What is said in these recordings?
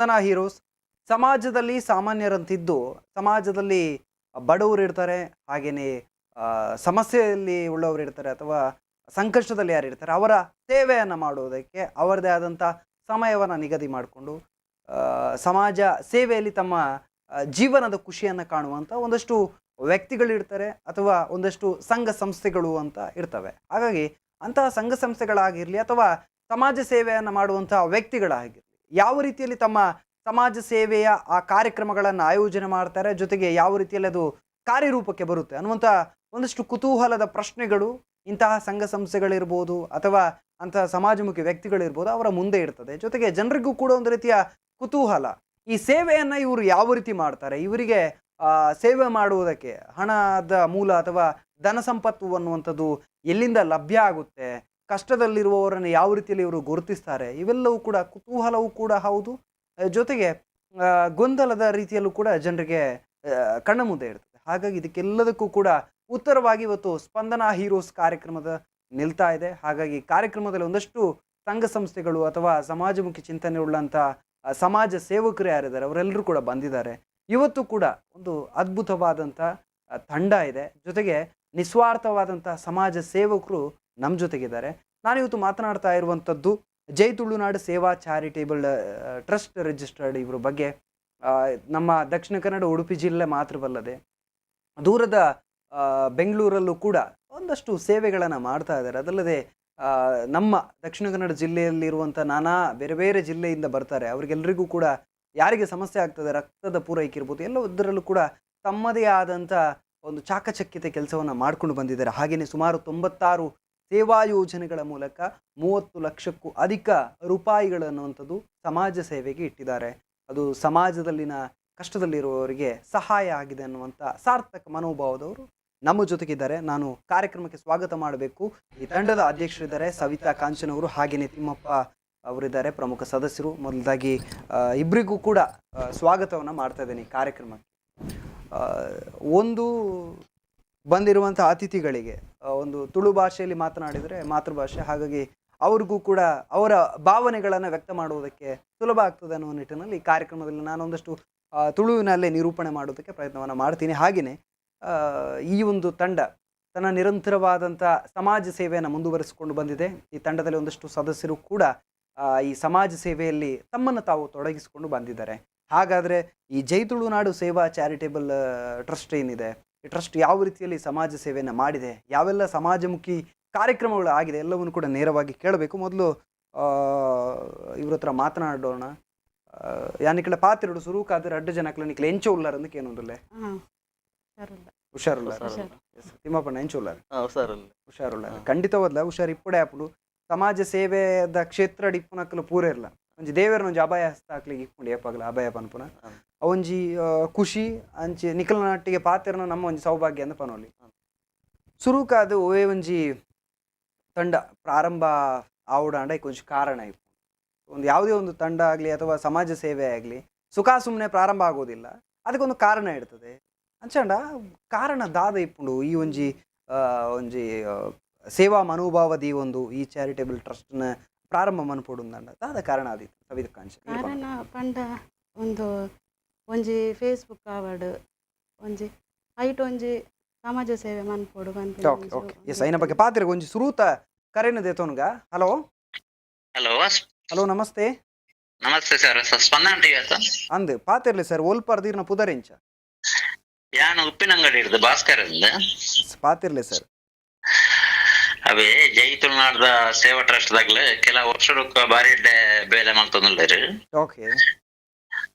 ಸ್ಪಂದನಾ heroes ಸಮಾಜದಲ್ಲಿ ಸಾಮಾನ್ಯರಂತಿದ್ದು, ಸಮಾಜದಲ್ಲಿ ಬಡವರು ಇರ್ತಾರೆ, ಹಾಗೆಯೇ ಸಮಸ್ಯೆಯಲ್ಲಿ ಉಳ್ಳವರು ಇರ್ತಾರೆ ಅಥವಾ ಸಂಕಷ್ಟದಲ್ಲಿ ಯಾರು ಇರ್ತಾರೆ, ಅವರ ಸೇವೆಯನ್ನು ಮಾಡುವುದಕ್ಕೆ ಅವರದೇ ಆದಂಥ ಸಮಯವನ್ನು ನಿಗದಿ ಮಾಡಿಕೊಂಡು ಸಮಾಜ ಸೇವೆಯಲ್ಲಿ ತಮ್ಮ ಜೀವನದ ಖುಷಿಯನ್ನು ಕಾಣುವಂಥ ಒಂದಷ್ಟು ವ್ಯಕ್ತಿಗಳಿರ್ತಾರೆ ಅಥವಾ ಒಂದಷ್ಟು ಸಂಘ ಸಂಸ್ಥೆಗಳು ಅಂತ ಇರ್ತವೆ. ಹಾಗಾಗಿ ಅಂತಹ ಸಂಘ ಸಂಸ್ಥೆಗಳಾಗಿರಲಿ ಅಥವಾ ಸಮಾಜ ಸೇವೆಯನ್ನು ಮಾಡುವಂಥ ವ್ಯಕ್ತಿಗಳಾಗಿರಲಿ, ಯಾವ ರೀತಿಯಲ್ಲಿ ತಮ್ಮ ಸಮಾಜ ಸೇವೆಯ ಆ ಕಾರ್ಯಕ್ರಮಗಳನ್ನು ಆಯೋಜನೆ ಮಾಡ್ತಾರೆ, ಜೊತೆಗೆ ಯಾವ ರೀತಿಯಲ್ಲಿ ಅದು ಕಾರ್ಯರೂಪಕ್ಕೆ ಬರುತ್ತೆ ಅನ್ನುವಂಥ ಒಂದಷ್ಟು ಕುತೂಹಲದ ಪ್ರಶ್ನೆಗಳು ಇಂತಹ ಸಂಘ ಸಂಸ್ಥೆಗಳಿರ್ಬೋದು ಅಥವಾ ಅಂತಹ ಸಮಾಜಮುಖಿ ವ್ಯಕ್ತಿಗಳಿರ್ಬೋದು ಅವರ ಮುಂದೆ ಇರ್ತದೆ. ಜೊತೆಗೆ ಜನರಿಗೂ ಕೂಡ ಒಂದು ರೀತಿಯ ಕುತೂಹಲ, ಈ ಸೇವೆಯನ್ನು ಇವರು ಯಾವ ರೀತಿ ಮಾಡ್ತಾರೆ, ಇವರಿಗೆ ಸೇವೆ ಮಾಡುವುದಕ್ಕೆ ಹಣದ ಮೂಲ ಅಥವಾ ಧನ ಸಂಪತ್ತು ಅನ್ನುವಂಥದ್ದು ಎಲ್ಲಿಂದ ಲಭ್ಯ ಆಗುತ್ತೆ, ಕಷ್ಟದಲ್ಲಿರುವವರನ್ನು ಯಾವ ರೀತಿಯಲ್ಲಿ ಇವರು ಗುರುತಿಸ್ತಾರೆ, ಇವೆಲ್ಲವೂ ಕೂಡ ಕುತೂಹಲವೂ ಕೂಡ ಹೌದು, ಜೊತೆಗೆ ಗೊಂದಲದ ರೀತಿಯಲ್ಲೂ ಕೂಡ ಜನರಿಗೆ ಕಣ್ಣ ಮುಂದೆ ಇರ್ತದೆ. ಹಾಗಾಗಿ ಇದಕ್ಕೆಲ್ಲದಕ್ಕೂ ಕೂಡ ಉತ್ತರವಾಗಿ ಇವತ್ತು ಸ್ಪಂದನಾ ಹೀರೋಸ್ ಕಾರ್ಯಕ್ರಮದ ನಿಲ್ತಾ ಇದೆ. ಹಾಗಾಗಿ ಕಾರ್ಯಕ್ರಮದಲ್ಲಿ ಒಂದಷ್ಟು ಸಂಘ ಸಂಸ್ಥೆಗಳು ಅಥವಾ ಸಮಾಜಮುಖಿ ಚಿಂತನೆ ಉಳ್ಳಂಥ ಸಮಾಜ ಸೇವಕರು ಯಾರಿದ್ದಾರೆ ಅವರೆಲ್ಲರೂ ಕೂಡ ಬಂದಿದ್ದಾರೆ. ಇವತ್ತು ಕೂಡ ಒಂದು ಅದ್ಭುತವಾದಂಥ ತಂಡ ಇದೆ, ಜೊತೆಗೆ ನಿಸ್ವಾರ್ಥವಾದಂಥ ಸಮಾಜ ಸೇವಕರು ನಮ್ಮ ಜೊತೆಗಿದ್ದಾರೆ. ನಾನಿವತ್ತು ಮಾತನಾಡ್ತಾ ಇರುವಂಥದ್ದು ಜೈ Tulunadu Seva charitable trust registered ಇವರ ಬಗ್ಗೆ. ನಮ್ಮ ದಕ್ಷಿಣ ಕನ್ನಡ ಉಡುಪಿ ಜಿಲ್ಲೆ ಮಾತ್ರವಲ್ಲದೆ ದೂರದ ಬೆಂಗಳೂರಲ್ಲೂ ಕೂಡ ಒಂದಷ್ಟು ಸೇವೆಗಳನ್ನು ಮಾಡ್ತಾ ಇದ್ದಾರೆ. ಅದಲ್ಲದೆ ನಮ್ಮ ದಕ್ಷಿಣ ಕನ್ನಡ ಜಿಲ್ಲೆಯಲ್ಲಿರುವಂಥ ನಾನಾ ಬೇರೆ ಬೇರೆ ಜಿಲ್ಲೆಯಿಂದ ಬರ್ತಾರೆ. ಅವರಿಗೆಲ್ಲರಿಗೂ ಕೂಡ ಯಾರಿಗೆ ಸಮಸ್ಯೆ ಆಗ್ತದೆ, ರಕ್ತದ ಪೂರೈಕೆ ಇರ್ಬೋದು, ಎಲ್ಲದರಲ್ಲೂ ಕೂಡ ತಮ್ಮದೇ ಆದಂಥ ಒಂದು ಚಾಕಚಕ್ಯತೆ ಕೆಲಸವನ್ನು ಮಾಡಿಕೊಂಡು ಬಂದಿದ್ದಾರೆ. ಹಾಗೆಯೇ ಸುಮಾರು 96 ಸೇವಾ ಯೋಜನೆಗಳ ಮೂಲಕ 30 ಲಕ್ಷಕ್ಕೂ ಅಧಿಕ ರೂಪಾಯಿಗಳನ್ನುವಂಥದ್ದು ಸಮಾಜ ಸೇವೆಗೆ ಇಟ್ಟಿದ್ದಾರೆ. ಅದು ಸಮಾಜದಲ್ಲಿನ ಕಷ್ಟದಲ್ಲಿರುವವರಿಗೆ ಸಹಾಯ ಆಗಿದೆ ಅನ್ನುವಂಥ ಸಾರ್ಥಕ ಮನೋಭಾವದವರು ನಮ್ಮ ಜೊತೆಗಿದ್ದಾರೆ. ನಾನು ಕಾರ್ಯಕ್ರಮಕ್ಕೆ ಸ್ವಾಗತ ಮಾಡಬೇಕು. ಈ ತಂಡದ ಅಧ್ಯಕ್ಷರಿದ್ದಾರೆ ಸವಿತಾ ಕಾಂಚನ್ ಅವರು, ಹಾಗೆಯೇ ತಿಮ್ಮಪ್ಪ ಅವರಿದ್ದಾರೆ ಪ್ರಮುಖ ಸದಸ್ಯರು. ಮೊದಲಾಗಿ ಇಬ್ಬರಿಗೂ ಕೂಡ ಸ್ವಾಗತವನ್ನು ಮಾಡ್ತಾ ಇದ್ದೇನೆ ಈ ಕಾರ್ಯಕ್ರಮಕ್ಕೆ. ಒಂದು ಬಂದಿರುವಂಥ ಅತಿಥಿಗಳಿಗೆ ಒಂದು ತುಳು ಭಾಷೆಯಲ್ಲಿ ಮಾತನಾಡಿದರೆ ಮಾತೃಭಾಷೆ, ಹಾಗಾಗಿ ಅವ್ರಿಗೂ ಕೂಡ ಅವರ ಭಾವನೆಗಳನ್ನು ವ್ಯಕ್ತ ಮಾಡುವುದಕ್ಕೆ ಸುಲಭ ಆಗ್ತದೆ ಅನ್ನುವ ನಿಟ್ಟಿನಲ್ಲಿ ಈ ಕಾರ್ಯಕ್ರಮದಲ್ಲಿ ನಾನೊಂದಷ್ಟು ತುಳುವಿನಲ್ಲೇ ನಿರೂಪಣೆ ಮಾಡೋದಕ್ಕೆ ಪ್ರಯತ್ನವನ್ನು ಮಾಡ್ತೀನಿ. ಹಾಗೆಯೇ ಈ ಒಂದು ತಂಡ ತನ್ನ ನಿರಂತರವಾದಂಥ ಸಮಾಜ ಸೇವೆಯನ್ನು ಮುಂದುವರಿಸಿಕೊಂಡು ಬಂದಿದೆ. ಈ ತಂಡದಲ್ಲಿ ಒಂದಷ್ಟು ಸದಸ್ಯರು ಕೂಡ ಈ ಸಮಾಜ ಸೇವೆಯಲ್ಲಿ ತಮ್ಮನ್ನು ತಾವು ತೊಡಗಿಸಿಕೊಂಡು ಬಂದಿದ್ದಾರೆ. ಹಾಗಾದರೆ ಈ ಜೈ ತುಳುನಾಡು ಸೇವಾ ಚಾರಿಟೇಬಲ್ ಟ್ರಸ್ಟ್ ಏನಿದೆ, ಈ ಟ್ರಸ್ಟ್ ಯಾವ ರೀತಿಯಲ್ಲಿ ಸಮಾಜ ಸೇವೆಯನ್ನು ಮಾಡಿದೆ, ಯಾವೆಲ್ಲ ಸಮಾಜಮುಖಿ ಕಾರ್ಯಕ್ರಮಗಳು ಆಗಿದೆ, ಎಲ್ಲವನ್ನು ಕೂಡ ನೇರವಾಗಿ ಕೇಳಬೇಕು. ಮೊದಲು ಇವ್ರ ಹತ್ರ ಮಾತನಾಡೋಣ. ಯಾನಿಕಲ ಪಾತಿರುಡು ಸುರುಕಾದ್ರೆ ಅಡ್ಡ ಜನಕ್ಲ ನಿಕ್ಲೆ ಎಂಚ ಉಲ್ಲಾರ ಅಂದಕ್ಕೆ ಏನೊಂದುಲ್ಲೆ? ಹುಷಾರುಲ್ಲ. ತಿಮ್ಮಪ್ಪಣ್ಣ ಎಂಚ ಉಲ್ಲಾರ? ಹುಷಾರುಲ್ಲ. ಖಂಡಿತವಾದ್ಲ ಹುಷಾರ್ ಇಪ್ಪಡೆ ಆಪುಡು. ಸಮಾಜ ಸೇವೆದ ಕ್ಷೇತ್ರ ಇಪ್ಪುನಕ್ಕಲು ಪೂರ ಇರ್ಲ ಒಂಜಿ ದೇವರನ ಒಂಜಿ ಅಭಯ ಹಸ್ತ ಹಾಕ್ಲಿಕ್ಕೆ ಇಪ್ಪುಂಡು ಏಪಾಗ್ಲ ಅಭಯ ಪನ್ಪುನ ಒಂಜಿ ಖುಷಿ ಅಂಚೆ ನಿಖಲನಟ್ಟಿಗೆ ಪಾತ್ರನ ನಮ್ಮ ಒಂಜಿ ಸೌಭಾಗ್ಯ ಅಂದ್ ಪನೋಲಿ. ಸುರುಕಾದ ಒವೇ ಒಂಜಿ ತಂಡ ಪ್ರಾರಂಭ ಆವಡಾಂಡ ಒಂಜಿ ಕಾರಣ ಇಪ್ಪು. ಒಂದು ಯಾವುದೇ ಒಂದು ತಂಡ ಆಗಲಿ ಅಥವಾ ಸಮಾಜ ಸೇವೆ ಆಗಲಿ ಸುಖ ಸುಮ್ಮನೆ ಪ್ರಾರಂಭ ಆಗೋದಿಲ್ಲ, ಅದಕ್ಕೊಂದು ಕಾರಣ ಇರ್ತದೆ. ಅಂಚಂಡ ಕಾರಣ ದಾದ ಇಪ್ಪುಂಡು ಈ ಒಂಜಿ ಒಂಜಿ ಸೇವಾ ಮನೋಭಾವದಿ ಒಂದು ಈ ಚಾರಿಟೇಬಲ್ ಟ್ರಸ್ಟ್ನ ಪ್ರಾರಂಭ ಮನ್ಪೊಡು ಅಂಡ ದಾದ ಕಾರಣ ಆದಿತ್ತು ಸವಿತ ಕಾಂಚ? ಕಾರಣ ಪಂಡ ಒಂದು ಒಂಜಿ ಫೇಸ್ಬುಕ್ ಆವಡ್ ಒಂಜಿ ಐಟ್ ಒಂಜಿ ಸಮಾಜ ಸೇವೆ ಮನ್ಪೊಡು. ಓಕೆ ಓಕೆ ಎಸ್, ಐನ ಬಗ್ಗೆ ಪಾತ್ರ ಒಂಜಿ ಸುರೂತ ಕರೆನ ದೇತೋನ್ಗ. ಹಲೋ ಹಲೋ ಹಲೋ, ನಮಸ್ತೆ. ನಮಸ್ತೆ ಸರ್, ಸ್ಪಂದನ ಟಿವಿ ಸರ್. ಅಂದ್ ಪಾತಿರ್ಲಿ ಸರ್, ಒಲ್ಪರ್ದೀರ್ನ ಪುದರಿಂಚ? ಯಾನ್ ಉಪ್ಪಿನಂಗಡಿ ಇರ್ದು ಭಾಸ್ಕರ್ ಅಂದ್. ಪಾತಿರ್ಲಿ ಸರ್. ಅವೇ ಜೈ ತುಳುನಾಡ್ದ ಸೇವಾ ಟ್ರಸ್ಟ್ ದಾಗ್ಲೆ ಕೆಲ ವರ್ಷ ಬಾರಿ ಎಡ್ಡೆ ಬೇಲೆ ಮಲ್ತೊಂದುಲ್ಲೆರ್. ಓಕೆ.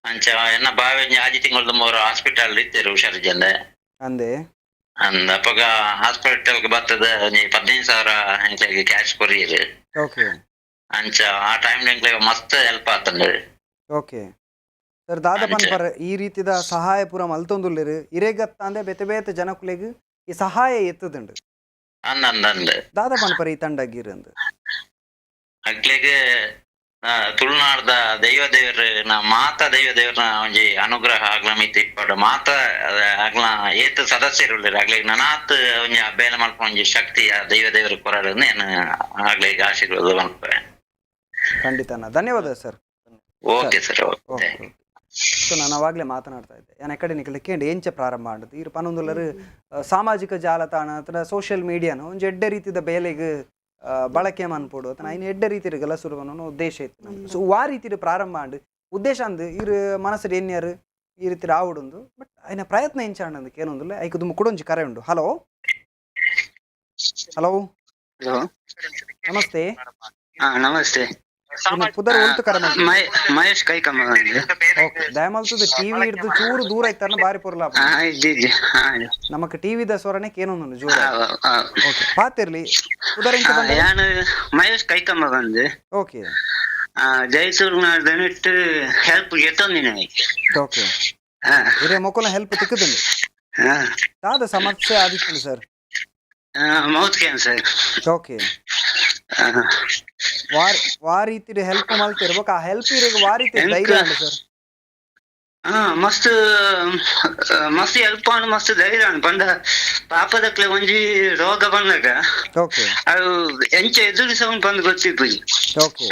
ಅಂಚ ಎನ್ನ ಬಾವೆ ಆಜಿ ತಿಂಗಳದ ಮೂರು ಹಾಸ್ಪಿಟಲ್ ಇತ್ತೆರ್ ಹುಷಾರಿಜ್ಜಂದೆ. ಅಂದೆ. ಅಂದ್ ಅಪಗ ಹಾಸ್ಪಿಟಲ್ ಬತ್ತದ ಒಂಜಿ 15,000 ಎಂಕ್ಲೆಗ್ ಕ್ಯಾಶ್ ಕೊರಿಯೆರ್. ಓಕೆ. ಅಂಚ ಆ ಟೈಮ್ ಎಂಕ್ಲೆಗ್ ಮಸ್ತ್ ಹೆಲ್ಪ್ ಆತುಂಡು. ಓಕೆ ಸರ್, ದಾದ ಪನ್ಪರ್ ಈ ರೀತಿದ ಸಹಾಯ ಪೂರ ಮಲ್ತೊಂದುಲ್ಲೆರ್ ಇರೆಗತ್ತಾಂದೆ ಬೇತೆ ಬೇತೆ ಜನಕುಲೆಗ್ ಈ ಸಹಾಯ ಎತ್ತುದುಂಡು. ಅಂದ್ ಅಂದ್ ಅಂದ್. ದಾದ ಪನ್ಪರ್ ಈ ತಂಡ ಗಿರಂದು? ಅಕ್ಲೆಗ್ ತುಳುನಾಡ್ದ ದೈವ ದೇವರ ಮಾತ ದೈವ ದೇವರನ ಒಂಜಿ ಅನುಗ್ರಹ ಆಗ್ಲ ಮಿತ್ತ್ ಇಪ್ಪಡ್ ಮಾತ ಆಗ್ಲ ಏತ್ ಸದಸ್ಯರು ಉಲ್ಲೆರ್ ಅಗ್ಲೆಗ್ ನನಾತ್ ಒಂಜಿ ಬೇಲೆ ಮಲ್ಪುನ ಒಂಜಿ ಶಕ್ತಿ ಆ ದೈವ ದೇವರ ಕೊರಡ್ ಯಾನ್ ಆಗ್ಲೆಗ್ ಆಶೀರ್ವಾದ ಮಲ್ಪುವೆ. ಖಂಡಿತನ, ಧನ್ಯವಾದ sir. Okay sir, okay. Okay. So ನಾನು ಅವಾಗಲೇ ಮಾತನಾಡ್ತಾ ಇದ್ದೆ, ಯಾನ್ ಎಕಡೆ ನಿಕಲೆ ಕೇಂದ್ರ ಎಂಚ ಪ್ರಾರಂಭ ಆಂಡದು ಇರು ಪನೊಂದುಲ್ಲರು ಸಾಮಾಜಿಕ ಜಾಲತಾಣ ಅಥವಾ ಸೋಷಿಯಲ್ ಮೀಡಿಯಾನು ಒಂಜಿ ಎಡ್ಡೆ ರೀತಿದ ಬೇಲೆಗ್ ಬಳಕೆ ಮನ್ಪೊಡು ಅಥವಾ ಐನ್ ಎಡ್ಡೆ ರೀತಿಡ್ ಗಲಸುಡು ಅನ್ನೋ ಉದ್ದೇಶ ಇತ್ತು. ಸೊ ವಾ ರೀತಿಡ್ ಪ್ರಾರಂಭ ಆಂಡ್ ಉದ್ದೇಶ ಅಂದ್ ಇರು ಮನಸ್ಸುಡ್ ಎನ್ನಿಯರ್ ಈ ರೀತಿ ಆವಡುಂದು, ಬಟ್ ಐನ ಪ್ರಯತ್ನ ಎಂಚ ಆಂಡ್ ಕೇನೊಂದುಲ್ಲೆ. ಐಕ್ ದುಂಬು ಕುಡೊಂಜಿ ಕರೆ ಉಂಡು. Hello hello. ಹಲೋ. ನಮಸ್ತೆ. ನಮಸ್ತೆ. ಪುದರ್ ಒಲ್ತು ಕರೆ ಮಲ್ಪುನ? ಮಹೇಶ್ ಕೈಕಂಬ. ಓಕೆ, ದಯಮಲ್ತದ ಟಿವಿ ಹಿಡ್ದು ಚೂರು ದೂರ ಇತ್ತಾರನ ಬಾರಿ ಪೊರ್ಲ. ಇದ್ದಿದ್ದೆ. ನಮಕ್ ಟಿವಿದ ಸ್ವರನೆ ಕೇನೊಂದುಂಡು ಜೋರ. ಓಕೆ, ಪಾತಿರ್ಲಿ. ಪುದರ್ ಎಂಚ ಪಂಡ? ಯಾನು ಮಹೇಶ್ ಕೈಕಂಬ ಬಂದು. ಓಕೆ. ಜೈಸೂರ್ ನಾಡ್ದನಿಟ್ಟು ಹೆಲ್ಪ್ ಗೆತ್ತೊಂದಿನ. ಓಕೆ, ಇರೇ ಮೊಕೊಲ ಹೆಲ್ಪ್ ತಿಕ್ಕುದುಂಡು. ದಾದ ಸಮಸ್ಯೆ ಆದಿತ್ತುಂಡು ಸರ್? Mouth cancer. Okay, ವಾ ರೀತಿಡ್ ಹೆಲ್ಪ್ ಮಲ್ತಿರ್ಬೇಕು, ಆ ಹೆಲ್ಪ್ ಇರೆಗ್ ವಾ ರೀತಿ ಧೈರ್ಯ ಉಂಡು ಸರ್? ಮಸ್ತ್ ಮಸ್ತ್ ಹೆಲ್ಪ್ ಆಂಡ್ ಮಸ್ತ್ ಧೈರ್ಯ ಆಂಡ್. ಪಂಡ ಪಾಪದಕ್ಲೆ ಒಂಜಿ ರೋಗ ಬಂದಾಗ ಓಕೆ ಅವು ಎಂಚ ಎದುರಿಸವನ್ ಬಂದು ಗೊತ್ತಿಪ್ಪುಜಿ. ಓಕೆ.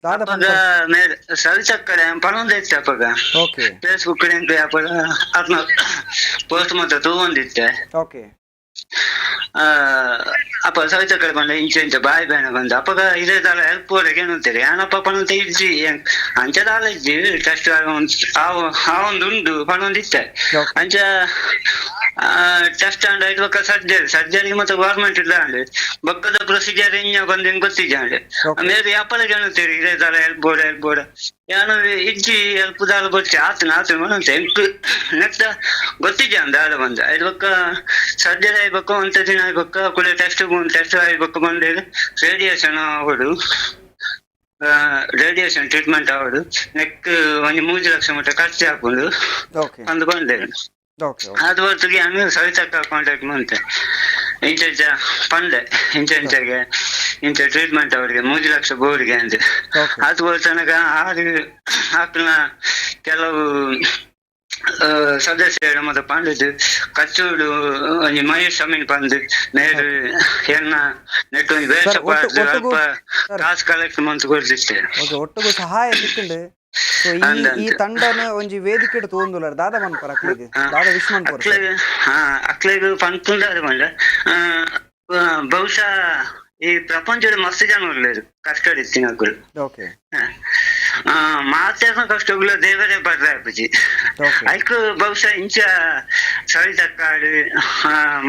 ದಾದ ಅಪಗ ಮೇರೆ ಸವಿತಕ್ಕಡೆ ಪಣೊಂದಿತ್ತೆ ಅಪಗ. ಓಕೆ. ಫೇಸ್ಬುಕ್ ಕಡೆ ಅಪಗ ಅತ್ನ ಪೋಸ್ಟ್ ಮಾತ್ರ ತೂವೊಂದಿತ್ತೆ. ಓಕೆ. ಅಪ್ಪ ಸವಿತಕ್ಕಡೆ ಬಂದ ಇಂಚ ಇಂಚ ಬಾಯಿ ಬೇಣ ಬಂದ ಅಪಗ ಇದೇ ದಾಲ ಹೆಲ್ಪ್ ಏನಂತೀರಿ ಏನಪ್ಪ ಪಣಂತ ಇಜ್ಜಿ, ಅಂಚ ದಾಲ ಇಜ್ಜಿ, ಟೆಸ್ಟ್ ಆ ಒಂದು ಉಂಡು ಪಣೊಂದಿತ್ತೆ. ಓಕೆ. ಅಂಚ ಟೆಸ್ಟ್ ಅಂಡ್ ಐದು ಬೊಕ್ಕ ಸರ್ಜರಿ, ಸರ್ಜರಿ ಮತ್ತೆ ಗವರ್ಮೆಂಟ್ ಇಲ್ಲ ಅಂಡ್ ಬೊಕ್ಕದ ಪ್ರೊಸೀಜರ್ ಇಂಜ ಬಂದು ಹೆಂಗ್ ಗೊತ್ತಿಜ್ಜ ಅಂಡ್. ಓಕೆ. ಮೇರೆ ಅಪ್ಪಲ ಜನತೀರಿ ಇದೇ ದಾಲ ಹೆಲ್ಪ್ ಬೋಡ ಹೆಲ್ಪ್ ಬೋಡ, ಯಾನು ಇಜ್ಜಿ ಹೆಲ್ಪ್ ದಾಲ ಬೊಚ್ಚಿ ಆತನ ಆತನ ಬಂತ ಎಂಕ್ ನೆಕ್ಸ್ಟ್ ಗೊತ್ತಿಜ್ಜ ಅಂದ ದಾಲ ಬಂದ ಐದು ಬೊಕ್ಕ ಸರ್ಜರಿ ಆಯ್ಬೊಕ್ಕ ಒಂತ ದಿನ ಆಯ್ಬೊಕ್ಕ ಕುಲೆ ಟೆಸ್ಟ್ ಟೆಸ್ಟ್ ಆಯ್ಬೊಕ್ಕ ಬಂದ ರೇಡಿಯೇಷನ್ ಆವಡು, ರೇಡಿಯೇಷನ್ ಟ್ರೀಟ್ಮೆಂಟ್ ಆವಡು, ನೆಕ್ ಒಂಜಿ 3 ಲಕ್ಷ ಮಟ್ಟ ಖರ್ಚು ಹಾಕೊಂಡು ಓಕೆ. ಅಂದ್ ಬಂದೆ. ಓಕೆ. ಅದು ಹೊತ್ತಿಗೆ ಆಮೇಲೆ ಸವಿತಕ್ಕ ಕಾಂಟ್ಯಾಕ್ಟ್ ಮಂತೆ ಇಂಚ ಇಂಚ ಪಂಡೆ ಇಂಚ ಇಂಚಗೆ ಇಂಚ ಟ್ರೀಟ್ಮೆಂಟ್ ಅವರಿಗೆ 3 ಲಕ್ಷ ಬೋರಿಗೆ ಅಂತ. ಓಕೆ. ಅದು ತನಕ ಆರು ಆಕಲ್ನ ಕೆಲವು ಸದಸ್ಯರು ಮತ್ತೆ ಪಂಡಿತು ಕಚ್ಚೂಡು ಒಂಜಿ ಮಹೇಶ್ ಅಮೀನ್ ಪಂದ್ ಮೇರು ಎನ್ನ ನೆಟ್ ಒಂಜಿ ವೇಷ ಸರ್, ಪಾಡ್ದು ಒಟ್ಟುಗು- ಅಲ್ಪ ಸರ್. ಕಾಸು ಕಲೆಕ್ಟ್ ಮಂತ್ ಕೊಡ್ತಿತ್ತೆ. ಓಕೆ, ಒಟ್ಟುಗು ಸಹಾಯ ಸಿಕ್ಕಿಂಡು. ಸೊ ಈ ಅಂದ್ ಈ ಅಂದ್. ತಂಡನ ಒಂಜಿ ವೇದಿಕೆಡ್ ತೂವೊಂದುಲ್ಲರ್, ದಾದ ಮನ್ಪರ ಅಕ್ಲೆಗ್? ದಾದ ವಿಶ್ ಮನ್ಪರ? ಅಕ್ಲೆಗ್ ಅಕ್ಲೆಗ್ ಪನ್ಪುಂಡ ಪಂಡ ಬಹುಶಃ ಈ ಪ್ರಪಂಚದ ಮಸ್ತ್ ಜನ ಉಲ್ಲೆರ್ ಕಷ್ಟ ಇತ್ತಿನ ಅಕುಲು. ಓಕೆ. ಮಾತೆರ್ನ ಕಷ್ಟಗಳು ದೇವರೇ ಬರ್ದಾಪುಜಿ. ಓಕೆ. ಐಕ್ ಬಹುಶಃ ಇಂಚ ಸವಿತಕ್ಕಾಡು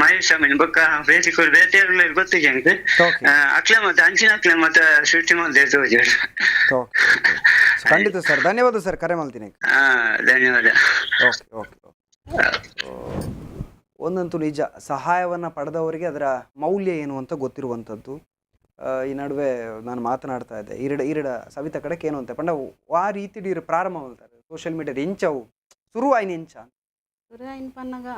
ಮಹೇಶ್ ಅಮೀನ್ ಬೊಕ್ಕ ಬೇತೆ ಬೇತೆ ಗೊತ್ತಿಜ ಎಂಕ್. ಓಕೆ. ಅಕ್ಲೆ ಮತ್ತೆ ಅಂಚಿನ ಅಕ್ಲೆ ಮತ್ತೆ ಸೃಷ್ಟಿ ಮಂದೆ ತೋಜರು. ಓಕೆ, ಖಂಡಿತ ಸರ್, ಧನ್ಯವಾದ ಸರ್ ಕರೆ ಮಲ್ತಿನಿ. ಧನ್ಯವಾದ. Okay okay. ಒಂದಂತೂ ನಿಜ, ಸಹಾಯವನ್ನು ಪಡೆದವರಿಗೆ ಅದರ ಮೌಲ್ಯ ಏನು ಅಂತ ಗೊತ್ತಿರುವಂಥದ್ದು. ಈ ನಡುವೆ ನಾನು ಮಾತನಾಡ್ತಾ ಇದ್ದೆ ಈರಡ ಈರಡ ಸವಿತ ಕಡೆಗೆ ಏನು ಅಂತ ಪಂಡ ಆ ರೀತಿ ಇರು ಪ್ರಾರಂಭ ಮಾಡ್ತಾರೆ ಸೋಷಿಯಲ್ ಮೀಡಿಯಾ ಎಂಚವು ಶುರು ಆಯ್ನ ಎಂಚ? ಐನ್ ಪನ್ನಗ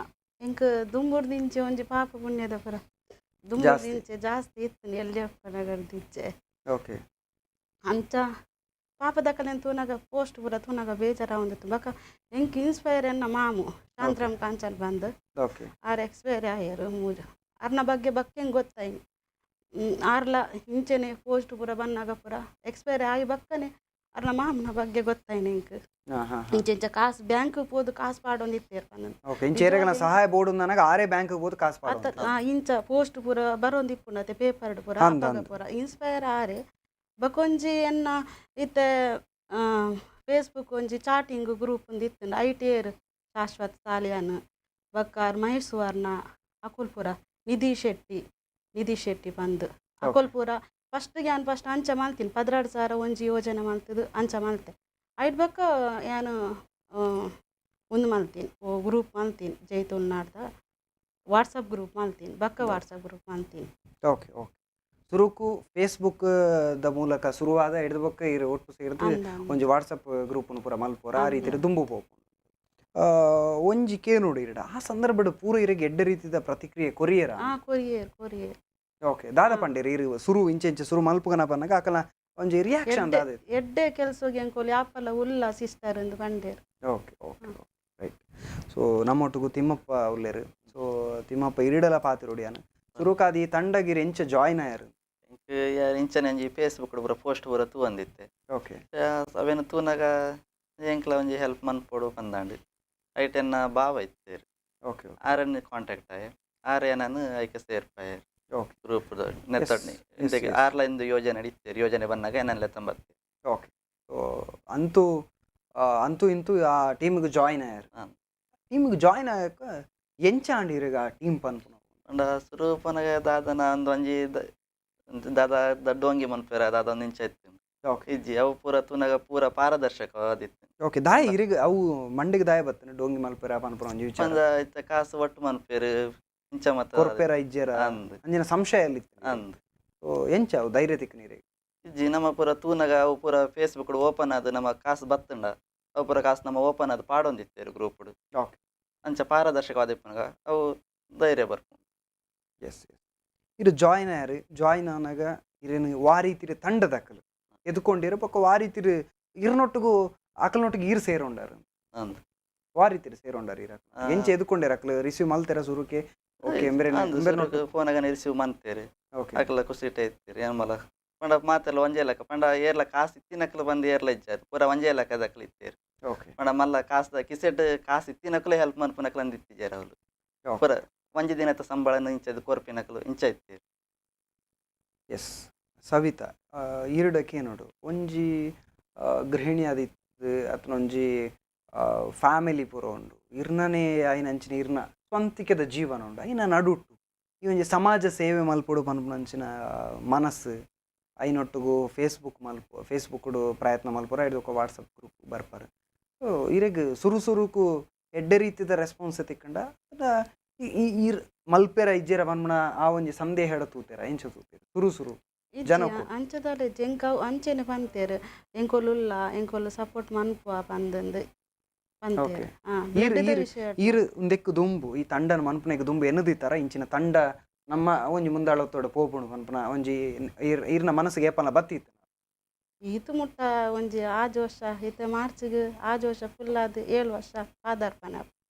ಎಂಕ್ ದುಂಬುರ್ದಿಂಚೆ ಒಂಜಿ ಪಾಪ ಪುಣ್ಯದ ಪುರ ಜಾಸ್ತಿ. ದುಂಬುರ್ದಿಂಚೆ ಜಾಸ್ತಿ ಇತ್ತು ಎಲ್ಯಪ್ಪನಗರ್ದಿಂಚೆ. ಓಕೆ. ಅಂಚ ಪಾಪದಕಲೆನ್ ತೂನಗ ಪೋಸ್ಟ್ ಪೂರ ತೂನಗ ಬೇಜಾರಾವೊಂದಿತ್ತು. ಬೊಕ ಎಂಕ್ ಇನ್ಸ್ಪೈರ್ ಎನ್ನ ಮಾಮು ಶಾಂತರಾಮ್ ಕಾಂಚನ್ ಬಂದು. ಓಕೆ. ಆರ್ ಎಕ್ಸ್ಪೈರ್ ಆಯೆರ್ ಮೂಜ ಅರ್ನ ಬಗ್ಗೆ ಬೊಕ್ಕ ಎಂಕ್ ಗೊತ್ತಾಯಿನಿ. ಆರ್ಲ ಇಂಚೆನೆ ಪೋಸ್ಟ್ ಪೂರ ಬನ್ನಗ ಪೂರ ಎಕ್ಸ್ಪೈರ್ ಆಯಿ ಬಕ್ಕನೆ ಅರ್ನ ಮಾಮನ ಬಗ್ಗೆ ಗೊತ್ತಾಯಿನಿ ಎಂಕ್. ಹಾ ಹಾ. ಇಂಚ ಇಂಚ ಕಾಸು ಬ್ಯಾಂಕ್ ಪೋದು ಕಾಸು ಪಾಡೊಂದಿತ್ತೇರ್ ಪಂದ್. ಓಕೆ, ಇಂಚ ಏರೆಗನ ಸಹಾಯ ಬೋರ್ಡ್ ನನಗೆ ಆರೇ ಬ್ಯಾಂಕ್ ಹೋದ್ ಕಾಸು ಅತ್ತ ಪಾಡೋದು. ಇಂಚ ಪೋಸ್ಟ್ ಪೂರ ಬರೋಂದಿಪ್ಪುಂಡತೆ ಪೇಪರ್ಡ್ ಪೂರ. ಅಂದ್ ಅಪಗ ಅಂದ್. ಪೂರ ಇನ್ಸ್ಪೈರ್ ಆರೆ ಬೊಕೊಂಜಿ ಎನ್ನ ಇತ್ತೆ ಫೇಸ್ಬುಕ್ ಒಂಜಿ ಚಾಟಿಂಗ್ ಗ್ರೂಪ್ ಒಂದು ಇತ್ತುಂಡು I T ಏರ್ ಶಾಶ್ವತ್ ಸಾಲಿಯಾನ್ ಬೊಕ್ಕ ಮಹೇಶ್ ಸುವರ್ಣ ಅಕುಲ್ ಪೂರ ನಿಧಿ ಶೆಟ್ಟಿ ನಿಧಿ ಶೆಟ್ಟಿ ಪಂದ್ ಅಕುಲ್ ಪೂರ ಫಸ್ಟ್ ಯಾನ್ ಫಸ್ಟ್ ಅಂಚ ಮಲ್ತೀನಿ 12,000 ಒಂಜಿ ಯೋಜನೆ ಮಲ್ತದು ಅಂಚ ಮಲ್ತೆ. ಐಟ್ ಬೊಕ್ಕ ಯಾನ್ ಉಂದು ಮಲ್ತೀನಿ ಓ ಗ್ರೂಪ್ ಮಲ್ತೀನಿ ಜೈ ತುಳುನಾಡ್ದ ವಾಟ್ಸಪ್ ಗ್ರೂಪ್ ಮಲ್ತೀನಿ ಬೊಕ್ಕ ವಾಟ್ಸಪ್ ಗ್ರೂಪ್ ಮಲ್ತೀನಿ. ಓಕೆ ಓಕೆ, ಸುರುಕು ಫೇಸ್ಬುಕ್ the ಮೂಲಕ ಶುರುವಾದ ಹಿಡಿದ ಬೊಕ್ಕ ಇರು ಒಟ್ಟು ಸೇರ್ದು ಅಂದ್ ಅಂದ್. ಒಂಜಿ ವಾಟ್ಸಪ್ ಗ್ರೂಪ್ನು ಪೂರ ಮಲ್ಪುರ ಆ ಅಂದ್. ರೀತಿಡ್ ದುಂಬು ಪೋಪುಂಡು. ಒಂಜಿ ಕೇನೋಡು ಇರಡ ಆ ಸಂದರ್ಭಡ್ ಪೂರ ಇರೆಗ್ ಎಡ್ಡೆ ರೀತಿದ ಪ್ರತಿಕ್ರಿಯೆ ಕೊರಿಯರ? Courier courier. ಓಕೆ, ದಾದ ಪಂಡೇರ್ ಇರು ಸುರು ಇಂಚೆ ಇಂಚೆ ಸುರು ಮಲ್ಪುಗನ ಪನ್ನಗ ಅಕಲ ಒಂಜಿ ರಿಯಾಕ್ಷನ್ ದಾದ ಇತ್ತು? ಎಡ್ಡೆ ಕೆಲಸಗೆ ಎಂಕೋಲಿ ಆಪಲ ಉಲ್ಲ ಸಿಸ್ಟರ್ ಎಂದು ಪಂಡೇರ್. Okay okay right. ಸೊ ನಮ್ಮೊಟ್ಟಿಗೂ ತಿಮ್ಮಪ್ಪ ಉಲ್ಲೇರು. ಸೊ ತಿಮ್ಮಪ್ಪ ಇರಿಡಲ ಪಾತಿರೋಡಿಯಾನ ಸುರುಕಾದಿ ತಂಡಗಿರಿ ಎಂಚ ಜಾಯ್ನ್ ಆಯರು? ಇಂಚನೆ ಒಂಜಿ ಫೇಸ್ಬುಕ್ ಪೂರ ಪೋಸ್ಟ್ ಪೂರ ತೂವೊಂದಿತ್ತೆ. ಅವೇನು ತೂನಗ ಎಂಕ್ಲ ಒಂಜಿ ಹೆಲ್ಪ್ ಮನ್ಪೊಡು ಪಂದಾಂಡ್. ಐಟ್ ಎನ್ನ ಭಾವ ಇತ್ತೆರ್. ಆರನ್ ಕಾಂಟ್ಯಾಕ್ಟ್ ಆಯೆ, ಆರ್ ಏನನ್ ಐಕೆ ಸೇರ್ಪಾಯೆರ್. ಗ್ರೂಪ್ ನೆತ್ತಡ್ನಿ ಇಂದೆಗೆ ಆರ್ಲ ಇಂದು ಯೋಜನೆ ಇತ್ತೆರ್. ಯೋಜನೆ ಬನ್ನಗ ಏನನ್ ಲೆತ್ತಂಬತ್ತೆ. ಓಕೆ, ಸೊ ಅಂತೂ ಅಂತೂ ಇಂತೂ ಆ ಟೀಮ್ಗೆ ಜಾಯಿನ್ ಆಯರ್. ಟೀಮ್ಗೆ ಜಾಯಿನ್ ಆಯಕ ಎಂಚ ಆಂಡ್ ಇರೆಗ್ ಆ ಟೀಮ್ ಪನ್ಪುನ? ಪಂಡ ಸುರು ಪನಗ ದಾದನ ಒಂದು ಒಂಜಿ ದಾದ ಡೋಂಗಿ ಮನ್ಪೆರ ದಾದ ಒಂದು ಇಂಚ ಇತ್ತು. ಇಜ್ಜಿ, ಅವು ಪೂರ ತೂನಗ ಪೂರ ಪಾರದರ್ಶಕ ಆದಿತ್ತು. ಓಕೆ, ದಾಯ ಇರೆಗ್ ಅವು ಮಂಡಿಗೆ ದಾಯ ಬತ್ತನೆ ಡೋಂಗಿ ಮಲ್ಪೆರ ಪನ್ಪುನ ಒಂಜಿ ವಿಚಾರ? ಪಂಡ ಇತ್ತೆ ಕಾಸು ಒಟ್ಟು ಮನ್ಪೆರ್ ಇಂಚ ಮತ್ತ ಕೊರ್ಪೆರ ಇಜ್ಜೆರ ಅಂದ್. ಅಂಚಿನ ಸಂಶಯ ಅಲ್ಲಿ ಇತ್ತು. ಅಂದ್. ಸೊ ಎಂಚ ಅವು ಧೈರ್ಯ ತಿಕ್ಕನ ಇರೆಗ್? ಇಜ್ಜಿ, ನಮ್ಮ ಪೂರ ತೂನಗ ಅವು ಪೂರ ಫೇಸ್ಬುಕ್ ಓಪನ್ ಆದ್ ನಮ್ಮ ಕಾಸು ಬತ್ತುಂಡ ಅವು ಪೂರ ಕಾಸು ನಮ್ಮ ಓಪನ್ ಆದ್ ಪಾಡೊಂದಿತ್ತೇರು ಗ್ರೂಪ್. ಅಂಚ ಪಾರದರ್ಶಕವಾದ ಇಪ್ಪುನಗ ಅವು ಧೈರ್ಯ ಬರ್ಪುಂಡು. ಎಸ್ ಎಸ್, ಇರು ಜಾಯಿನ್ ಆಯರ್. ಜಾಯಿನ್ ಆನಾಗ ಇರೇನು ವಾರೀತಿರು ತಂಡದಕ್ಕಲು ಎದ್ಕೊಂಡಿರು ಬೊಕ್ಕ ವಾರೀತಿರು ಇರ್ನೊಟ್ಟಿಗೂ ಅಕಲ್ನೊಟ್ಟಿಗೆ ಈರ್ ಸೇರೊಂಡಾರು? ಅಂದ್. ವಾರೀತಿರು ಸೇರೊಂಡಾರು ಇರ? ಎಂಚ ಎದ್ಕೊಂಡಿರ ಅಕ್ಲು? ರಿಸೀವ್ ಮಲ್ತೆರ ಸುರುಕೆ? ಓಕೆ, ಎಂಬೆರೆ ಅಂದ್. ಎಂಬೆರ್ನೊಟ್ಟು ಫೋನಾಗ ರಿಸೀವ್ ಮಂತೇರು. ಅಕ್ಲ ಖುಷಿ ಇತ್ತೀರಿ ಏನ್ಮಲ ಪಂಡ ಮಾತೆಲ್ಲ ಒಂಜೇ ಲೆಕ್ಕ. ಪಂಡ ಏರ್ಲ ಕಾಸು ಇತ್ತಿನಕ್ಲು ಬಂದು ಏರ್ಲ ಇಜ್ಜಾರು, ಪೂರ ಒಂಜೇ ಲೆಕ್ಕದಕ್ಲು ಇತ್ತೇರು. ಪಂಡ ಮಲ್ಲ ಕಾಸ್ದ ಕಿಸೆಟ್ ಕಾಸು ಇತ್ತಿನಕ್ಲು ಹೆಲ್ಪ್ ಮನ್ಪುನಕ್ಲು ಅಂದ್ ಇತ್ತಿಜಾರ ಅವ್ಲು. ಪೂರ ಒಂಜಿ ದಿನದ ಸಂಬಳನ ಇಂಚದ ಕೊರ್ಪಿನಕ್ಲು ಇಂಚ ಇತ್ತೇರು. ಎಸ್ ಸವಿತಾ, ಈರುಡಕ್ಕೆ ನೋಡು ಒಂಜಿ ಗೃಹಿಣಿ ಆದಿತ್ತು ಅತ್ನ ಒಂಜಿ ಫ್ಯಾಮಿಲಿ ಪೂರ ಉಂಡು. ಇರ್ನನೇ ಆಯ್ನ ಅಂಚಿನ ಇರ್ನ ಸ್ವಂತಿಕೆದ ಜೀವನ ಉಂಡು. ಐನ ನಡುಟ್ಟು ಈ ಒಂಜಿ ಸಮಾಜ ಸೇವೆ ಮಲ್ಪೊಡು ಪನ್ಪುನಂಚಿನ ಮನಸ್ಸು ಐನೊಟ್ಟುಗು ಫೇಸ್ಬುಕ್ ಮಲ್ಪ ಫೇಸ್ಬುಕ್ ಪ್ರಯತ್ನ ಮಲ್ಪುರ ಐಡ್ದೊಕ ವಾಟ್ಸಪ್ ಗ್ರೂಪ್ ಬರ್ಪಾರ. ಸೊ ಇರೆಗ್ ಸುರು ಸುರುಕು ಎಡ್ಡೆ ರೀತಿದ ರೆಸ್ಪಾನ್ಸ್ ತಿಕ್ಕಂಡ ಅದ ಈರ್ ಮಲ್ಪೆರ ಇಜ್ಜೆರ ಪನ್ಪುನ ಆ ಒಂಜಿ ಸಂದೇಹ ತೂತೆರ ಎಂಚ ತೂತೆರ್ ಸುರು ಸುರು ಜನಕ್ಕೂ? ಅಂಚದಾಲ ಎಂಕ್ ಅವು ಅಂಚೆನೆ ಪಂತೇರು, ಎಂಕೊಲು ಉಲ್ಲ, ಎಂಕೊಲು ಸಪೋರ್ಟ್ ಮನ್ಪುವ ಪಂದಂದು ಪಂತೇರು. ಬ್ಲಡ್ದ ವಿಷಯ. ಈರ್ ಉಂದೆಕ್ಕು ದುಂಬು ಈ ತಂಡನ ಮನ್ಪುನೆಗ್ ದುಂಬು ಎನ್ನುದಿತ್ತರ ಇಂಚಿನ ತಂಡ ನಮ್ಮ ಒಂಜಿ ಮುಂದಾಳತ್ತೋಡು ಪೋಪುಂಡು ಪನ್ಪುನ ಒಂಜಿ ಈರ್ನ ಮನಸ್ಸಿಗೆ ಏಪಲ ಬತ್ತಿತ್ತು? ಈತು ಮುಟ್ಟ ಒಂಜಿ ಆಜ್ ವರ್ಷ, ಇತ್ತೆ ಮಾರ್ಚ್ಗ್ ಆಜ್ ವರ್ಷ ಫುಲ್ ಆದ್ 7 ವರ್ಷ ಪಾದಾರ್ಪಣ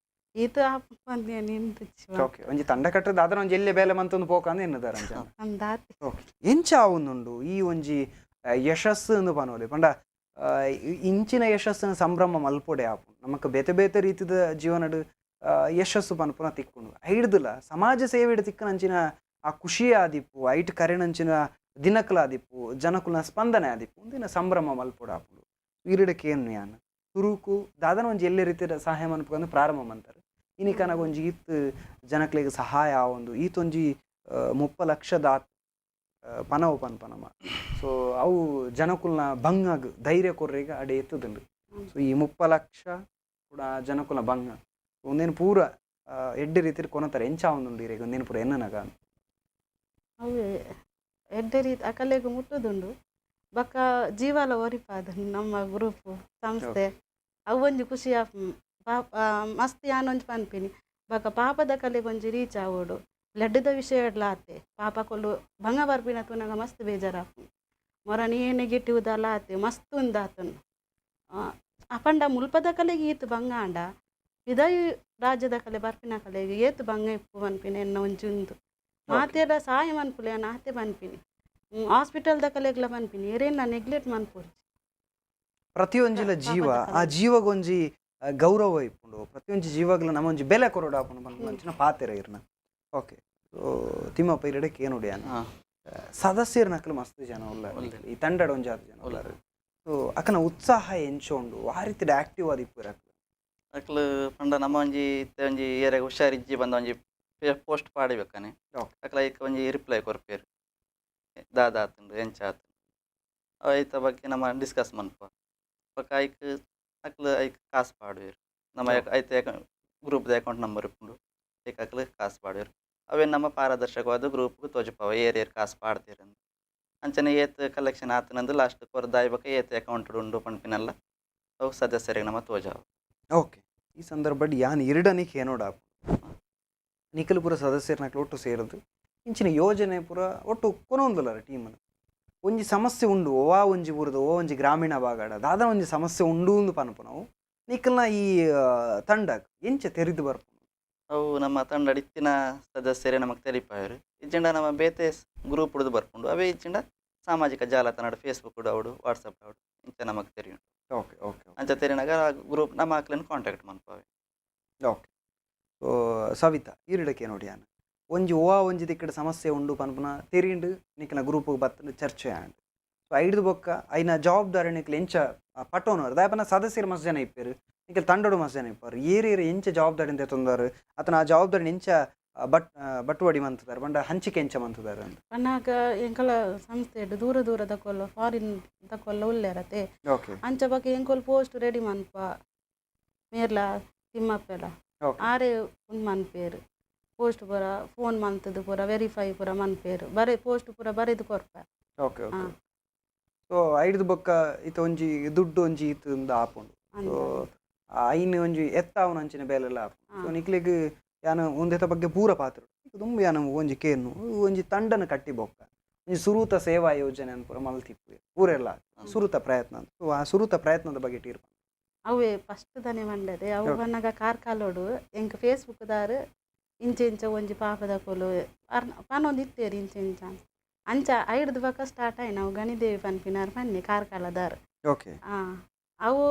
ಈತು ಆಪುಂಡು ಪಂದ್ ನಿಂತಿಚ್ಚಿ. ಒಂಜಿ ತಂಡ ಕಟ್ಟದ ಅದರ ಒಂಜಿ ಎಲ್ಲೆ ಬೇಲೆ ಮಂತೊಂದು ಪೋಕಂದು ಎನ್ನುದಾರ ಅಂಚ? ಅಂದಾತಿ. ಎಂಚ ಆವೊಂದುಂಡು ಈ ಒಂಜಿ ಯಶಸ್ಸು ಅಂದು ಪನೋಲಿ? ಪಂಡ ಇಂಚಿನ ಯಶಸ್ಸನ್ನು ಸಂಭ್ರಮ ಮಲ್ಪೊಡೆ ಆಪುಂಡು. ನಮಕ್ ಬೇತೆ ಬೇತೆ ರೀತಿದ ಜೀವನಡ್ ಯಶಸ್ಸು ಪನ್ಪುನ ತಿಕ್ಕುಂಡು. ಐಡ್ದುಲ ಸಮಾಜ ಸೇವೆಡ್ ತಿಕ್ಕನಂಚಿನ ಆ ಖುಷಿ ಆದಿಪ್ಪು, ಐಟ್ ಕರೆನಂಚಿನ ದಿನಕುಲ ಆದಿಪ್ಪು, ಜನಕುಲ್ನ ಸ್ಪಂದನೆ ಆದಿಪ್ಪು, ಒಂದಿನ ಸಂಭ್ರಮ ಮಲ್ಪೊಡು ಆಪುಂಡು. ಈರುಡಕ್ಕೆ ಏನು ಯಾನ್ ಸುರುಕು ದಾದನ ಒಂಜಿ ಎಲ್ಲೆ ರೀತಿಯ ಸಹಾಯ ಮನ್ಪುಗಂದು ಪ್ರಾರಂಭ ಮಂತಾರೆ. ಇನಿಕನಾಗ ಒಂಜಿ ಈತ್ ಜನಕ್ಲೆಗ್ ಸಹಾಯ ಆವೊಂದು ಈತೊಂಜಿ 30 ಲಕ್ಷದ ಪನವು ಪನ್ಪನಮ. ಸೊ ಅವು ಜನಕುಲ್ನ ಬಂಗಾಗ್ ಧೈರ್ಯ ಕೊರ್ರೆಗ್ ಅಡೆ ಎತ್ತುದುಂಡು. ಸೊ ಈ 30 ಲಕ್ಷ ಕೂಡ ಜನಕುಲ್ನ ಬಂಗ ಒಂದೇನು ಪೂರ ಎಡ್ಡೆ ರೀತಿಯಲ್ಲಿ ಕೊನತಾರೆ. ಎಂಚ ಆವೊಂದುಂಡು ಇರೆಗ್ ಒಂದೇನು ಪೂರ ಎನ್ನನಗ? ಅವು ಎಡ್ಡೆ ರೀತಿ ಅಕಲೆಗ್ ಮುಟ್ಟುದುಂಡು. ಬೊಕ್ಕ ಜೀವಲ ಒರಿಪಾದ ನಮ್ಮ ಗ್ರೂಪ್ ಸಂಸ್ಥೆ ಅವು ಒಂಜಿ ಖುಷಿ ಆಪುಂಡು. ಪಾಪ ಮಸ್ತ್ ಯಾನ್ ಒಂಜಿ ಪನ್ಪಿನಿ, ಬೊಕ್ಕ ಪಾಪದ ಕಲೆಗ್ ಒಂಜಿ ರೀಚ್ ಆವೊಡು. ಬ್ಲಡ್ದ ವಿಷಯಡ್ಲ ಆತೆ ಪಾಪ ಕೊಲು ಬಂಗ ಬರ್ಪಿನ ತೂನಗ ಮಸ್ತ್ ಬೇಜಾರಾಪುಂಡು. ಮೊರ ನೀ ನೆಗೆಟಿವ್ ದಾಲ ಆತೆ ಮಸ್ತ್ ಉಂದಾತುಂಡು. ಅಪಂಡ ಮುಲ್ಪದ ಕಲೆಗ್ ಈತ್ ಬಂಗ ಆಂಡ ಪಿದಯಿ ರಾಜ್ಯದ ಕಲೆ ಬರ್ಪಿನ ಕಲೆಗ್ ಏತ್ ಬಂಗ ಇಪ್ಪು ಪನ್ಪಿನ ಎನ್ನ ಒಂಜಿ ಉಂದು. ಮಾತೆರ್ಲ ಸಹಾಯ ಮನ್ಪುಲೆ ಯಾನ್ ಆತೆ ಪನ್ಪಿನಿ. ಹಾಸ್ಪಿಟಲ್ದ ಕಲೆಗ್ಲ ಪನ್ಪಿನಿ, ಏರೇನ್ಲ ನೆಗ್ಲೆಕ್ಟ್ ಮನ್ಪೊಡ್ಚಿ. ಪ್ರತಿಯೊಂಜಿಲ ಜೀವ ಆ ಜೀವಗೊಂಜಿ ಗೌರವ ಇಪ್ಪುಂಡು. ಪ್ರತಿಯೊಂಜಿ ಜೀವಗ್ಲ ನಮ್ಮ ಒಂಜಿ ಬೆಲೆ ಕೊರೊಡು ಆಪುಂಡು ಪನ್ಪುನ ಪಾತೆರ ಇರ್ನ. ಓಕೆ, ತಿಮ್ಮಪ್ಪ ಇರಡಕ್ಕೆ ಏನು ಯಾನ್ ಸದಸ್ಯರ ನಕಲು ಮಸ್ತ್ ಜನ ಉಲ್ಲ ಈ ತಂಡಡ್ ಒಂಜಾತ್ ಜನ ಉಲ್ಲಾರು. ಸೊ ಅಕನ ಉತ್ಸಾಹ ಎಂಚ ಉಂಡು? ಆ ರೀತಿಡ್ ಆಕ್ಟಿವ್ ಆದಿಪ್ಪುರ ಅಕ್ಲು? ಅಕ್ಲು ಪಂಡ ನಮ್ಮ ಒಂಜಿ ಇತ್ತೆ ಒಂಜಿ ಏರೆಗ್ ಹುಷಾರಿಜ್ಜಿ ಬಂದ ಒಂಜಿ ಪೋಸ್ಟ್ ಪಾಡಿಬೇಕಾನೆ. ಅಕ್ಲ ಐಕ್ ಒಂಜಿ ರಿಪ್ಲೈ ಕೊರ್ಪೇರು, ದಾದ ಆತುಂಡು ಎಂಚ ಆತುಂಡು ಐತ ಬಗ್ಗೆ ನಮ್ಮ ಡಿಸ್ಕಸ್ ಮನ್ಪ. ಬೊಕ್ಕ ಐಕ್ ಅಕ್ಲು ಐಕ್ ಕಾಸು ಪಾಡುವೆರ್. ನಮ್ಮ ಐತ ಗ್ರೂಪ್ದ ಅಕೌಂಟ್ ನಂಬರ್ ಇಪ್ಪುಂಡು, ಐಕ್ ಅಕ್ಲು ಕಾಸು ಪಾಡುವೆರ್. ಅವೇ ನಮ್ಮ ಪಾರದರ್ಶಕವಾದ ಗ್ರೂಪ್ ತೋಜಪಾವ ಏರ್ ಏರ್ ಕಾಸು ಪಾಡ್ತೀರಂದು. ಅಂಚನೆ ಏತ್ ಕಲೆಕ್ಷನ್ ಆತನಂದು ಲಾಸ್ಟ್ ಕೊರ್ದಾಯ್ ಬೊಕ್ಕ ಏತ್ ಅಕೌಂಟ್ ಉಂಡು ಪನ್ಪಿನಲ್ಲ ಅವು ಸದಸ್ಯರಿಗೆ ನಮ್ಮ ತೋಜಾವ. ಓಕೆ, ಈ ಸಂದರ್ಭಡ್ ಯಾನ್ ಇರಡನಿಕ್ ಏನೋಡ ನಿಖಲ್ ಪೂರ ಸದಸ್ಯರನಕ್ಲು ಒಟ್ಟು ಸೇರದು ಇಂಚಿನ ಯೋಜನೆ ಪೂರ ಒಟ್ಟು ಕೊನೊಂದುಲ್ಲರ ಟೀಮನ್. ಒಂಜಿ ಸಮಸ್ಯೆ ಉಂಡು ಓವಾ ಒಂಜಿ ಊರದ ಓ ಒಂಜಿ ಗ್ರಾಮೀಣ ಭಾಗಡ ದಾದ ಒಂಜಿ ಸಮಸ್ಯೆ ಉಂಡು ಅಂದು ಪನ್ಪು ನಾವು ನಿಖಲ್ನ ಈ ತಂಡ ಎಂಚ ತೆರಿದು ಬರ್ಪು? ಅವು ನಮ್ಮ ತಂಡ ಇತ್ತಿನ ಸದಸ್ಯರೇ ನಮಗೆ ತೆರಿಪಾಯರು. ಇಜ್ಜಿಂಡ ನಮ್ಮ ಬೇತೆ ಗ್ರೂಪ್ ಹುಡುದು ಬರ್ಪುಂಡು ಅವೇ ಇಜ್ಜಿಂಡ ಸಾಮಾಜಿಕ ಜಾಲತಾಣ ಫೇಸ್ಬುಕ್ ಅವಡು ವಾಟ್ಸಪ್ ಅವಡು ಇಂಚ ನಮಗೆ ತೆರಿಯುಂಡು. ಓಕೆ ಓಕೆ ಅಂಚ ತೆರಿನಾಗ ಆ ಗ್ರೂಪ್ ನಮ್ಮ ಆಕ್ಲೆನ್ ಕಾಂಟ್ಯಾಕ್ಟ್ ಮನ್ಪವೆ. ಓಕೆ. ಸೊ ಸವಿತಾ ಈರಿಡಕ್ಕೆ ನೋಡಿ ಯಾನ್ ಒಂಜಿ ಓ ಒಂಜಿ ದಿಕ್ಕಡ ಸಮಸ್ಯೆ ಉಂಡು ಪನ್ಪುನ ತೆರಿಂಡು ನಿಕ್ಲ ಗ್ರೂಪ್ ಬತ್ತಂಡು ಚರ್ಚೆ ಆಂಡ್. ಸೊ ಐಡ್ದು ಬೊಕ್ಕ ಐನ ಜವಾಬ್ದಾರಿ ನಿಕ್ಲ ಎಂಚ ಪಟ್ಟೋನವರು ದಾಯಪನ ಸದಸ್ಯರು ಮಸ್ತ್ ಜನ ಇಪ್ಪೇರು, ನಿಕ್ಲ ತಂಡೋಡು ಮಸ್ತ್ ಜನ ಇಪ್ಪಾರು, ಏರೇರು ಎಂಚ ಜವಾಬ್ದಾರಿ ಅಂತ ತೊಂದರು ಅತನ ಆ ಜವಾಬ್ದಾರಿ ಎಂಚ ಬಟ್ಟುವಡಿ ಮಂತದಾರ ಪಂಡ ಹಂಚಿಕೆ ಎಂಚ ಮಂತದಾರ ಅಂತ. ಪನ್ನಾಗ ಎಂಕಲ ಸಂಸ್ಥೆ ದೂರ ದೂರ ದಕೊಲ್ಲ ಫಾರಿನ್ ದಕೊಲ್ಲ ಉಲ್ಲೇರತೆ. ಓಕೆ. ಅಂಚ ಬೊಕ ಎಂಕೊಲ್ ಪೋಸ್ಟ್ ರೆಡಿ ಮನ್ಪ ಮೇರ್ಲ ತಿಮ್ಮಪ್ಪೆಲ ಓಕೆ. ಆರೇ ಉಂದು ಮನ್ಪೇರು ಪೋಸ್ಟ್ ಪೂರ ಫೋನ್ ಮಂತದ್ದು ಪೂರ ವೆರಿಫೈ ಪೂರ ಮನ್ಪೇರು ಬರೆ ಪೋಸ್ಟ್ ಪೂರ ಬರೆದು ಕೊರ್ಪ. Okay okay. ಸೊ ಐಡ್ದು ಬೊಕ್ಕ ಇತ್ತ ಒಂಜಿ ದುಡ್ಡು ಒಂಜಿ ಇತ್ತು ಆಪುಂಡು. ಸೊ ಐನ್ ಒಂಜಿ ಎತ್ತಾವನ ಅಂಚಿನ ಬೇಲೆಲ್ಲ ಆಪುಂಡು. ಸೊ ನಿಕ್ಲೆಗ್ ಯಾನ್ ಒಂದೆತ ಬಗ್ಗೆ ಪೂರ ಪಾತ್ರ ದುಂಬು ಯಾನ್ ಒಂಜಿ ಕೇನು ಒಂಜಿ ತಂಡನ ಕಟ್ಟಿ ಬೊಕ್ಕ ಒಂಜಿ ಸುರೂತ ಸೇವಾ ಯೋಜನೆ ಅಂತ ಪೂರ ಮಲ್ತಿಪ್ಪು ಪೂರೆಲ್ಲ ಸುರೂತ ಪ್ರಯತ್ನ ಅಂತ. ಸೊ ಆ ಸುರೂತ ಪ್ರಯತ್ನದ ಬಗ್ಗೆ ತೀರ್ಪು. ಅವೇ ಫಸ್ಟ್ ದನೆ ಮಂಡದೆ ಅವು ಬನ್ನಗ ಕಾರ್ಕಾಲೋಡು ಎಂಕ್ ಫೇಸ್ಬುಕ್ ದಾರು ಇಂಚ ಇಂಚ ಒಂಜಿ ಪಾಪದ ಕೋಲು ಪನೊಂದು ಇತ್ತೇರು ಇಂಚ ಇಂಚ ಅಂಚ ಐಡ್ದು ಬೊಕ ಸ್ಟಾರ್ಟ್ ಆಯ್ನ ಅವು ಗಣಿದೇವಿ ಪನ್ಪಿನಾರ್ ಪನ್ನಿ ಕಾರ್ಕಾಲದಾರ್. ಓಕೆ. ಅವು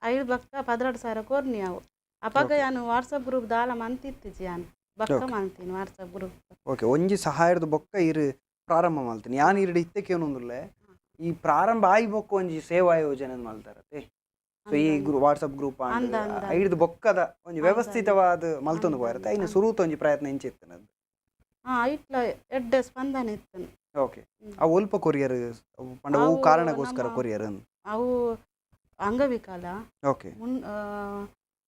ಐದು ಬಕ್ಕ 12,000 ಕೊರ್ನಿ ಅವು ಅಪಗ ಯಾನು ವಾಟ್ಸಪ್ ಗ್ರೂಪ್ ದಾಲ ಮಂತಿತ್ತಿಜಿ ಯಾನು ಬಕ್ಕ ಮಂತೀನಿ ವಾಟ್ಸಪ್ ಗ್ರೂಪ್. ಓಕೆ. ಒಂಜಿ ಸಹಾಯದ ಬೊಕ್ಕ ಇರು ಪ್ರಾರಂಭ ಮಲ್ತೀನಿ ಯಾನ್ ಇರಡು ಇತ್ತಕ್ಕೆ ಈ ಪ್ರಾರಂಭ ಆಯಿ ಬೊಕ್ಕ ಒಂಜಿ ಸೇವಾ ಯೋಜನೆ ಮಲ್ತಾರತೆ. ಸೊ ಈ ವಾಟ್ಸಪ್ ಗ್ರೂಪ್ ಐಡ್ದು ಬೊಕ್ಕದ ಒಂಜಿ ವ್ಯವಸ್ಥಿತವಾದ ಮಲ್ತೊಂದು ಪೋಯಿರತ್ತೆ ಐನ ಸುರೂತ ಒಂಜಿ ಪ್ರಯತ್ನ ಇಂಚ ಇತ್ತು. ಐಟ್ಲ ಎಡ್ಡೆ ಸ್ಪಂದನೆ ಇತ್ತು. ಓಕೆ. ಅವು ಒಲ್ಪ ಕೊರಿಯರ್ ಪಂಡ ಅವು ಕಾರಣಕ್ಕೋಸ್ಕರ ಕೊರಿಯರ್ ಅವು ಅಂಗವಿಕಲ. ಓಕೆ.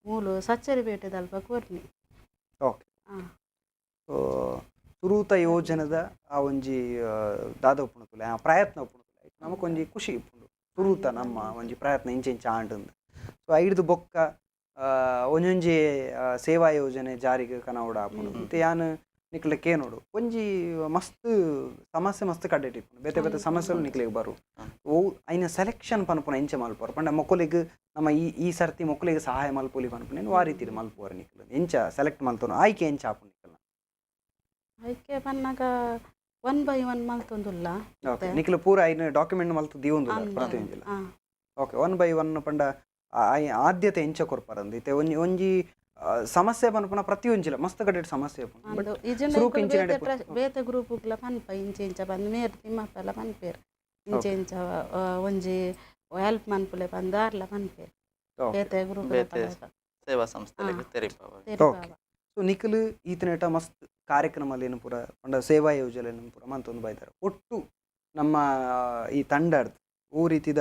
ಮೂಲು ಸಚ್ಚರಿ ಪೇಟೆದಲ್ಪ ಕೊರ್ನಿ. ಓಕೆ. ಸೊ ಸುರೂತ ಯೋಜನೆದ ಆ ಒಂಜಿ ದಾದ ಉಪ್ಪುಣುಕುಲೆ ಆ ಪ್ರಯತ್ನ ಉಪ್ಪುಣುಕುಲೆ ನಮಕೊಂಜಿ ಖುಷಿ ಇಪ್ಪುಂಡು ಸುರೂತ ನಮ್ಮ ಒಂಜಿ ಪ್ರಯತ್ನ ಇಂಚ ಇಂಚ ಆಂಡಂದು. ಸೊ ಐಡ್ದು ಬೊಕ್ಕ ಒಂಜೊಂಜಿ ಸೇವಾ ಯೋಜನೆ ಜಾರಿಗೆ ಕನವಡ ಆಪುಂಡು. ಮತ್ತೆ ಯಾನ್ ನಿಕ್ಲೆ ಕೇನೋಡು ಒಂಜಿ ಮಸ್ತ್ ಸಮಸ್ಯೆ ಮಸ್ತ್ ಕಡ್ಡೆಟ್ ಇಪ್ಪುಂಡು ಬೇತೆ ಬೇತೆ ಸಮಸ್ಯೆಲು ನಿಕ್ಲೆಗ್ ಬರು ಓ ಐನ ಸೆಲೆಕ್ಷನ್ ಪನ್ಪುನ ಎಂಚ ಮಲ್ಪುವರು ಪಂಡ ಮೊಕ್ಕಲಿಗ್ ನಮ್ಮ ಈ ಈ ಸರ್ತಿ ಮೊಕ್ಕಲಿಗೆ ಸಹಾಯ ಮಲ್ಪೊಲಿ ಪನ್ಪುನ ಆ ರೀತಿ ಮಲ್ಪುವರು ನಿಕ್ಲು ಎಂಚ ಸೆಲೆಕ್ಟ್ ಮಲ್ತೋನು ಆಯ್ಕೆ ಎಂಚ ಆಪುಂಡು ನಿಕ್ಲ? ಆಯ್ಕೆ ಪನ್ನಾಗ ಒನ್ ಬೈ ಒನ್ ಮಲ್ತೊಂದುಲ್ಲ. ಓಕೆ. ನಿಕ್ಲು ಪೂರ ಐನ ಡಾಕ್ಯುಮೆಂಟ್ ಮಲ್ತು ದೀವೊಂದುಲ್ಲ ಪ್ರತಿಯೊಂಜಿಲ. ಓಕೆ. ಒನ್ ಬೈ ಒನ್ ಪಂಡ ಆದ್ಯತೆ ಎಂಚ ಕೊರ್ಪರಂದು ಇತ್ತೆ ಒಂಜಿ ಒಂಜಿ ಸಮಸ್ಯೆ ಪನ್ಪುನ ಪ್ರತಿಯೊಂಜಿಲ ಮಸ್ತ್ ಕಡೆಟ್ ಸಮಸ್ಯೆ ಬೇತೆ ಗ್ರೂಪ್ಲ ಪನ್ಪ ಇಂಚ ಇಂಚ ಬಂದು ಮೇರ್ ತಿಮ್ಮಪ್ಪೆಲ್ಲ ಪನ್ಪೇರು ಇಂಚ ಇಂಚ ಒಂಜಿ ಹೆಲ್ಪ್ ಮನ್ಪುಲೆ ಪಂದ್ ಆರ್ಲ ಪನ್ಪೇರು ಬೇತೆ ಗ್ರೂಪ್ ಸೇವಾ ಸಂಸ್ಥೆ ತೆರಿಪಾವ. ಓಕೆ. ಸೊ ನಿಖಲ್ ಈತನೇಟ ಮಸ್ತ್ ಕಾರ್ಯಕ್ರಮಲೇನು ಪೂರ ಪಂಡ ಸೇವಾ ಯೋಜನೆ ಪೂರ ಮಂತೊಂದು ಬೈದಾರೆ ಒಟ್ಟು ನಮ್ಮ ಈ ತಂಡರ್ದು ಓ ರೀತಿದ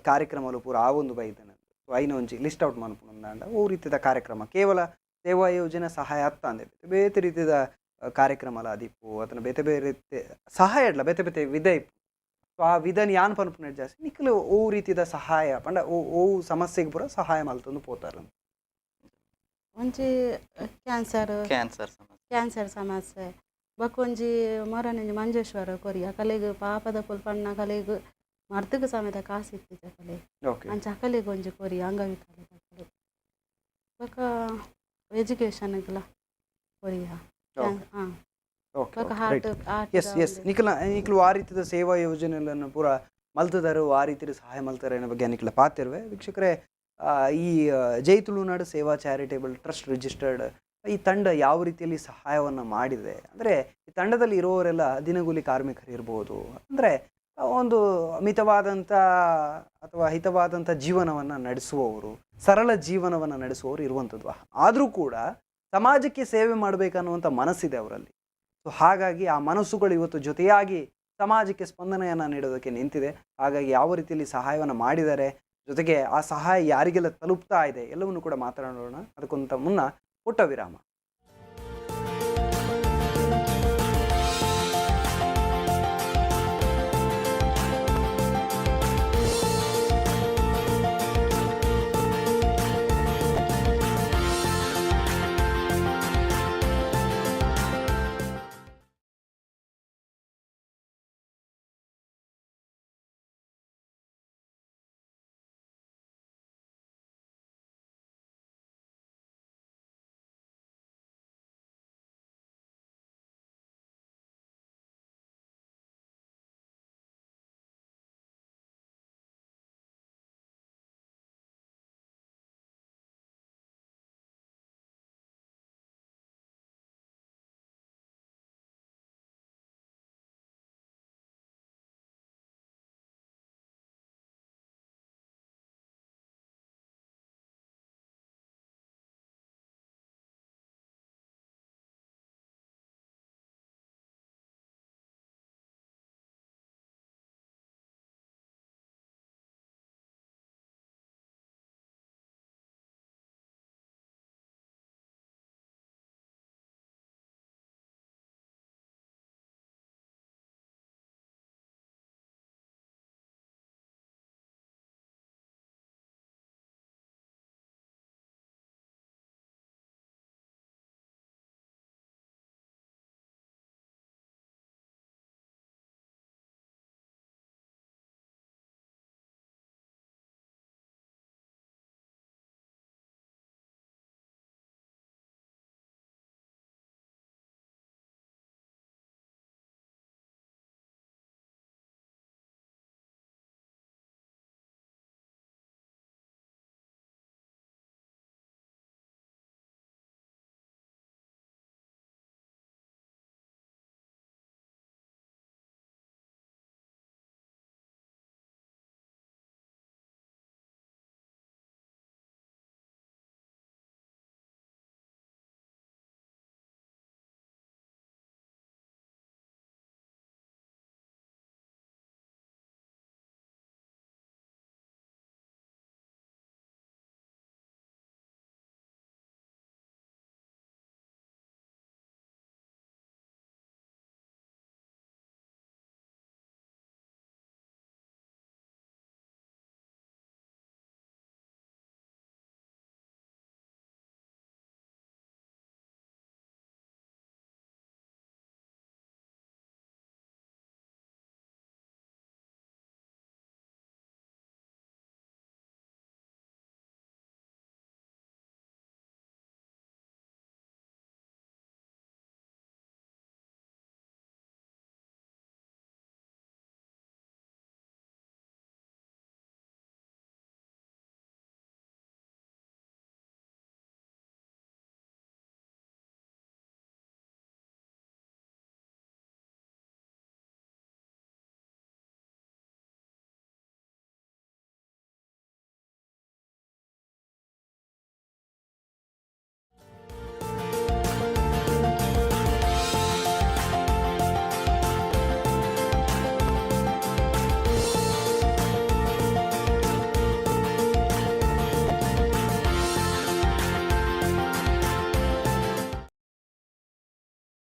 ಕಾರ್ಯಕ್ರಮಲು ಪೂರ ಆ ಒಂದು ಬೈದನ. ಸೊ ಐನ ಒಂಜಿ ಲಿಸ್ಟ್ ಔಟ್ ಮನ್ಪುನಂದಾಂಡ ಓ ರೀತಿದ ಕಾರ್ಯಕ್ರಮ ಕೇವಲ ಸೇವಾ ಯೋಜನೆ ಸಹಾಯ ಅತ್ತ ಅಂದೆ ಬೇತೆ ರೀತಿದ ಕಾರ್ಯಕ್ರಮಲ ಅದಿಪ್ಪು ಅದನ್ನ ಬೇತೆ ಬೇರೆ ರೀತಿ ಸಹಾಯ ಇಡ್ಲ ಬೇತೆ ಬೇತೆ ವಿಧ ಇಪ್ಪು. ಸೊ ಆ ವಿಧನ ಯಾನ್ ಪನ್ಪುನ ಜಾಸ್ತಿ ನಿಖಲ್ ಓ ರೀತಿದ ಸಹಾಯ ಪಂಡ ಓ ಓ ಸಮಸ್ಯೆಗೆ ಪೂರ ಸಹಾಯ ಮಲ್ತೊಂದು ಪೋತಾರ. ಒಂಜಿ ಕ್ಯಾನ್ಸರ್ ಕ್ಯಾನ್ಸರ್ ಸಮಸ್ಯೆ ಕ್ಯಾನ್ಸರ್ ಸಮಸ್ಯೆ ಬೊಕ ಒಂಜಿ ಮೊರನೊಂಜಿ ಮಂಜೇಶ್ವರ ಕೊರಿ ಅಕಲೆಗ್ ಪಾಪದ ಕುಲ್ ಪಣ್ಣ ಅಕಲೆಗ್ ಮರ್ದಗ್ ಸಮೇತ ಕಾಸು ಇತ್ತಿಜ ಅಕಲೆಗ್. ಅಂಚ ಅಕಲೆಗ್ ಒಂಜಿ ಕೊರಿ ಅಂಗವಿಕಲ ಅಕಲೆಗ್ ಬೊಕ ಎಜುಕೇಶನ್ಗ್ಲ ಕೊರಿಯ. ಬೊಕ ಹಾರ್ಟ್ ಎಸ್ ಎಸ್ ನಿಖಲ ನಿಖಲು ಆ ರೀತಿಯ ಸೇವಾ ಯೋಜನೆಗಳನ್ನು ಪೂರ ಮಲ್ತದಾರು ಆ ರೀತಿಯ ಸಹಾಯ ಮಲ್ತಾರೆ ಅನ್ನೋ ಬಗ್ಗೆ ನಿಖಲ ಪಾತಿರುವೆ. ವೀಕ್ಷಕರೇ, ಈ ಜೈ Tulunadu Seva charitable trust registered ಈ ತಂಡ ಯಾವ ರೀತಿಯಲ್ಲಿ ಸಹಾಯವನ್ನು ಮಾಡಿದೆ ಅಂದರೆ ಈ ತಂಡದಲ್ಲಿ ಇರುವವರೆಲ್ಲ ದಿನಗೂಲಿ ಕಾರ್ಮಿಕರು ಇರ್ಬೋದು, ಅಂದರೆ ಒಂದು ಮಿತವಾದಂಥ ಅಥವಾ ಹಿತವಾದಂಥ ಜೀವನವನ್ನು ನಡೆಸುವವರು, ಸರಳ ಜೀವನವನ್ನು ನಡೆಸುವವರು ಇರುವಂಥದ್ದು. ಆದರೂ ಕೂಡ ಸಮಾಜಕ್ಕೆ ಸೇವೆ ಮಾಡಬೇಕನ್ನುವಂಥ ಮನಸ್ಸಿದೆ ಅವರಲ್ಲಿ. ಸೊ ಹಾಗಾಗಿ ಆ ಮನಸ್ಸುಗಳು ಇವತ್ತು ಜೊತೆಯಾಗಿ ಸಮಾಜಕ್ಕೆ ಸ್ಪಂದನೆಯನ್ನು ನೀಡೋದಕ್ಕೆ ನಿಂತಿದೆ. ಹಾಗಾಗಿ ಯಾವ ರೀತಿಯಲ್ಲಿ ಸಹಾಯವನ್ನು ಮಾಡಿದ್ದಾರೆ, ಜೊತೆಗೆ ಆ ಸಹಾಯ ಯಾರಿಗೆಲ್ಲ ತಲುಪ್ತಾ ಇದೆ ಎಲ್ಲವನ್ನು ಕೂಡ ಮಾತನಾಡೋಣ. ಅದಕ್ಕೊಂತ ಮುನ್ನ ಪುಟ್ಟ ವಿರಾಮ.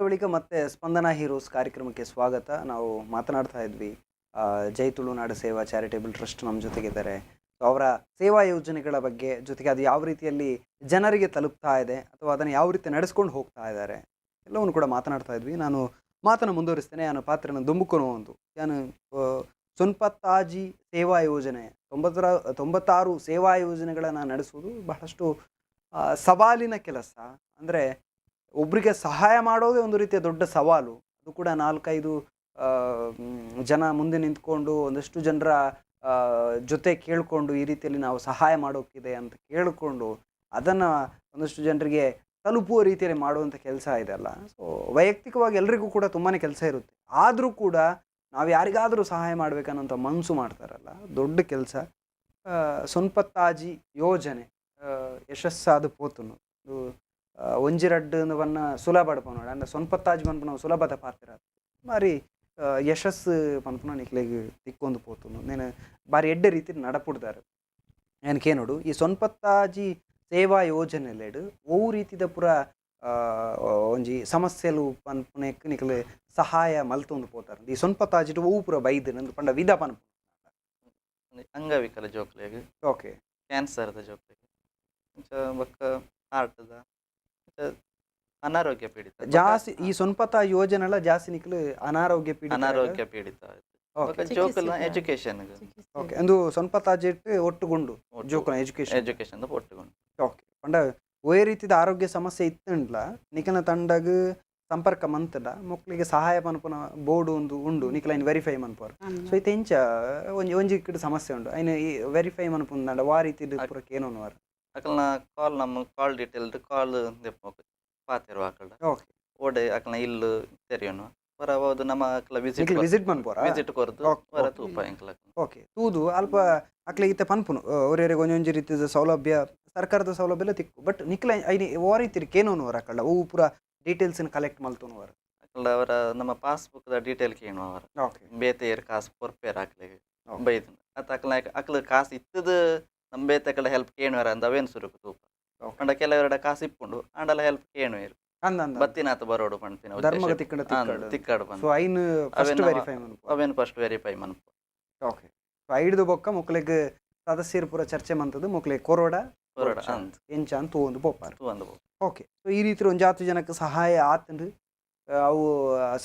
ಬಳಿಕ ಮತ್ತೆ ಸ್ಪಂದನಾ ಹೀರೋಸ್ ಕಾರ್ಯಕ್ರಮಕ್ಕೆ ಸ್ವಾಗತ. ನಾವು ಮಾತನಾಡ್ತಾ ಇದ್ವಿ, ಜೈ ತುಳುನಾಡು ಸೇವಾ ಚಾರಿಟೇಬಲ್ ಟ್ರಸ್ಟ್ ನಮ್ಮ ಜೊತೆಗಿದ್ದಾರೆ. ಸೊ ಅವರ ಸೇವಾ ಯೋಜನೆಗಳ ಬಗ್ಗೆ, ಜೊತೆಗೆ ಅದು ಯಾವ ರೀತಿಯಲ್ಲಿ ಜನರಿಗೆ ತಲುಪ್ತಾ ಇದೆ ಅಥವಾ ಅದನ್ನು ಯಾವ ರೀತಿ ನಡೆಸ್ಕೊಂಡು ಹೋಗ್ತಾ ಇದ್ದಾರೆ ಎಲ್ಲವನ್ನು ಕೂಡ ಮಾತನಾಡ್ತಾ ಇದ್ವಿ. ನಾನು ಮಾತನ್ನು ಮುಂದುವರಿಸ್ತೇನೆ. ನಾನು ಪಾತ್ರನ ದುಂಬುಕೊನು ಒಂದು ನಾನು ಸೊನ್ಪತ್ತಾಜಿ ಸೇವಾ ಯೋಜನೆ 96 ಸೇವಾ ಯೋಜನೆಗಳನ್ನು ನಡೆಸುವುದು ಬಹಳಷ್ಟು ಸವಾಲಿನ ಕೆಲಸ. ಅಂದರೆ ಒಬ್ಬರಿಗೆ ಸಹಾಯ ಮಾಡೋದೇ ಒಂದು ರೀತಿಯ ದೊಡ್ಡ ಸವಾಲು. ಅದು ಕೂಡ 4-5 ಜನ ಮುಂದೆ ನಿಂತ್ಕೊಂಡು ಒಂದಷ್ಟು ಜನರ ಜೊತೆ ಕೇಳಿಕೊಂಡು ಈ ರೀತಿಯಲ್ಲಿ ನಾವು ಸಹಾಯ ಮಾಡೋಕ್ಕಿದೆ ಅಂತ ಕೇಳಿಕೊಂಡು ಅದನ್ನು ಒಂದಷ್ಟು ಜನರಿಗೆ ತಲುಪುವ ರೀತಿಯಲ್ಲಿ ಮಾಡುವಂಥ ಕೆಲಸ ಇದೆ ಅಲ್ಲ. ಸೊ ವೈಯಕ್ತಿಕವಾಗಿ ಎಲ್ರಿಗೂ ಕೂಡ ತುಂಬಾ ಕೆಲಸ ಇರುತ್ತೆ. ಆದರೂ ಕೂಡ ನಾವು ಯಾರಿಗಾದರೂ ಸಹಾಯ ಮಾಡಬೇಕನ್ನೋಂಥ ಮನಸ್ಸು ಮಾಡ್ತಾರಲ್ಲ, ದೊಡ್ಡ ಕೆಲಸ. ಸೊನ್ಪತ್ತಾಜಿ ಯೋಜನೆ ಯಶಸ್ಸಾದ ಪೋತುನು ಇದು ಒಂಜಿರಡ್ಡುವನ್ನ ಸುಲಭ ಪನೋಡು ಅಂಡ ಸೊನ್ಪತ್ತಾಜಿ ಪನ್ಪುನ ಸುಲಭದ ಪಾತ್ರ ಬಾರಿ ಯಶಸ್ಸು ಪನ್ಪುನ ನಿಕ್ಲೆಗ್ ತಿಕ್ಕೊಂದು ಪೋತುನು ನೇನು ಬಾರಿ ಎಡ್ಡೆ ರೀತಿ ನಡಪುಡ್ದಾರೆ. ಏನಕ್ಕೇನೋಡು ಈ ಸೊನ್ಪತ್ತಾಜಿ ಸೇವಾ ಯೋಜನೆಲೆಡ್ ಒವು ರೀತಿದ ಪೂರ ಒಂಜಿ ಸಮಸ್ಯೆಲು ಪನ್ಪುನೆಕ್ ನಿಕ್ಲೆ ಸಹಾಯ ಮಲ್ತೊಂದು ಪೋತಾರೆ. ಈ ಸೊನ್ಪತ್ತಾಜಿಡ್ ಒವು ಪೂರ ಬೈದ್ ನಂದು ಪಂಡ ವಿಧ ಪನ್ಪು. ಅಂಗವಿಕಲ ಜೋಕ್ಲೆಗ್, ಕ್ಯಾನ್ಸರ್ದ ಜೋಕ್ಲೆಗ್, ಇಂಚ ಬೊಕ್ಕ ಹಾರ್ಟ್ದ, ಅನಾರೋಗ್ಯ ಪೀಡಿತ ಜಾಸ್ತಿ ಈ ಸೊನ್ಪತ್ತ ಯೋಜನೆಲ ಜಾಸ್ತಿ ನಿಕ್ಲು ಅನಾರೋಗ್ಯ ಪೀಡಿತ, ಅನಾರೋಗ್ಯ ಪೀಡಿತ ಜೋಕುಲ್ನ ಎಜುಕೇಶನ್. ಓಕೆ, ಒಂದು ಸೊನ್ಪತ್ತಾಜಿಟ್ ಒಟ್ಟುಗುಂಡು ಜೋಕುನ ಎಜುಕೇಶನ್, ಎಜುಕೇಶನ್ ಒಟ್ಟುಗುಂಡು. ಓಕೆ, ಪಂಡ ಒಯ್ ರೀತಿದ ಆರೋಗ್ಯ ಸಮಸ್ಯೆ ಇತ್ತುಂಡ್ಲ ನಿಕನ ತಂಡಗ್ ಸಂಪರ್ಕ ಮಂತಡ ಮೊಕ್ಲಿಗೆ ಸಹಾಯ ಪನ್ಪುನ ಬೋರ್ಡ್ ಒಂದು ಉಂಡು, ನಿಕಲ ಐನ್ ವೆರಿಫೈ ಮನ್ಪುವರು. ಸೊ ಇತ್ತೆ ಇಂಚ ಒಂಜಿ ಒಂಜಿ ಕಿಡ ಸಮಸ್ಯೆ ಉಂಡು, ಐನ್ ವೆರಿಫೈ ಮನ್ಪುಂದಾಂಡ ವಾ ರೀತಿ ಪೂರ ಕೇನೋನುವಾರ ಅಕಲ್ನ ಕಾಲ್ ನಮ್ಮ ಕಾಲ್ ಡೀಟೇಲ್ ಕಾಲ್ ದೆಪ್ಪು ಪಾತೆರು ಅಕಲ್ಡ. ಓಡೆ ಅಕಲ್ನ ಇಲ್ಲು ತೆರಿಯೋನು ಬರ ಹೌದು ನಮ್ಮ ಅಕಲ ವಿಸಿಟ್ ವಿಸಿಟ್ ಮನ್ಪುವರ, ವಿಸಿಟ್ ಕೊರ್ದು ಬರ ತೂಪ ಎಂಕಲ. ಓಕೆ, ತೂದು ಅಲ್ಪ ಅಕ್ಲೆ ಇತ್ತೆ ಪನ್ಪುನು ಒರೇರಿಗೆ ಒಂಜೊಂಜಿ ರೀತಿದ ಸೌಲಭ್ಯ ಸರ್ಕಾರದ ಸೌಲಭ್ಯ ಎಲ್ಲ ತಿಕ್ಕು. ಬಟ್ ನಿಕ್ಲ ಐನಿ ಓ ರೀತಿ ಕೇನೋನುವರ ಅಕಲ್ಡ ಅವು ಪೂರ ಡೀಟೇಲ್ಸ್ ಕಲೆಕ್ಟ್ ಮಲ್ತೋನುವರ. ಅಕಲ್ಡ ಅವರ ನಮ್ಮ ಪಾಸ್ಬುಕ್ ದ ಡೀಟೇಲ್ ಕೇನು ಅವರ. ಬೇತೆ ಏರ್ ಕಾಸು ಕೊರ್ಪೇರ್ ಅಕ್ಲೆಗ್ ಬೈದು ಅತ್ತ ಅಕಲ್ನ ಅಕ್ಲ ಕಾಸು ಇತ್ತದ ನಮ್ಮ ಬೇತೆ ಅಕಲ ಹೆಲ್ಪ್ ಕೇನುವರ ಅಂದ ಅವೇನು ಸುರುಕು ತೂಪ. ಪಂಡ ಕೆಲವರಡ ಕಾಸು ಇಪ್ಪುಂಡು ಆಂಡಲ ಹೆಲ್ಪ್ ಕೇನುವೇರು ಬತ್ತಿನಾತ ಬರೋಡು ಪನ್ಪಿನ ಧರ್ಮಗ ತಿಕ್ಕಡ ತಿಕ್ಕಡು ಬಂದು. ಸೊ ಐನ್ ಫಸ್ಟ್ ವೆರಿಫೈ ಮನ್ಪು, ಅವೇನು ಫಸ್ಟ್ ವೆರಿಫೈ ಮನ್ಪು. ಓಕೆ, ಸೊ ಐಡ್ದು ಬೊಕ್ಕ ಮೊಕ್ಲೆಗ್ ಸದಸ್ಯರು ಪೂರ ಚರ್ಚೆ ಮಂತದ್ದು ಮೊಕ್ಲೆ ಕೊರೋಡ ಕೊರೋಡ ಎಂಚ ಅಂತ ಒಂದು ಪೋಪಾರ್. ತೂವೊಂದು ಓಕೆ, ಸೊ ಈ ರೀತಿ ಒಂದು ಜಾತಿ ಜನಕ್ಕೆ ಸಹಾಯ ಆತಂಡು ಅವು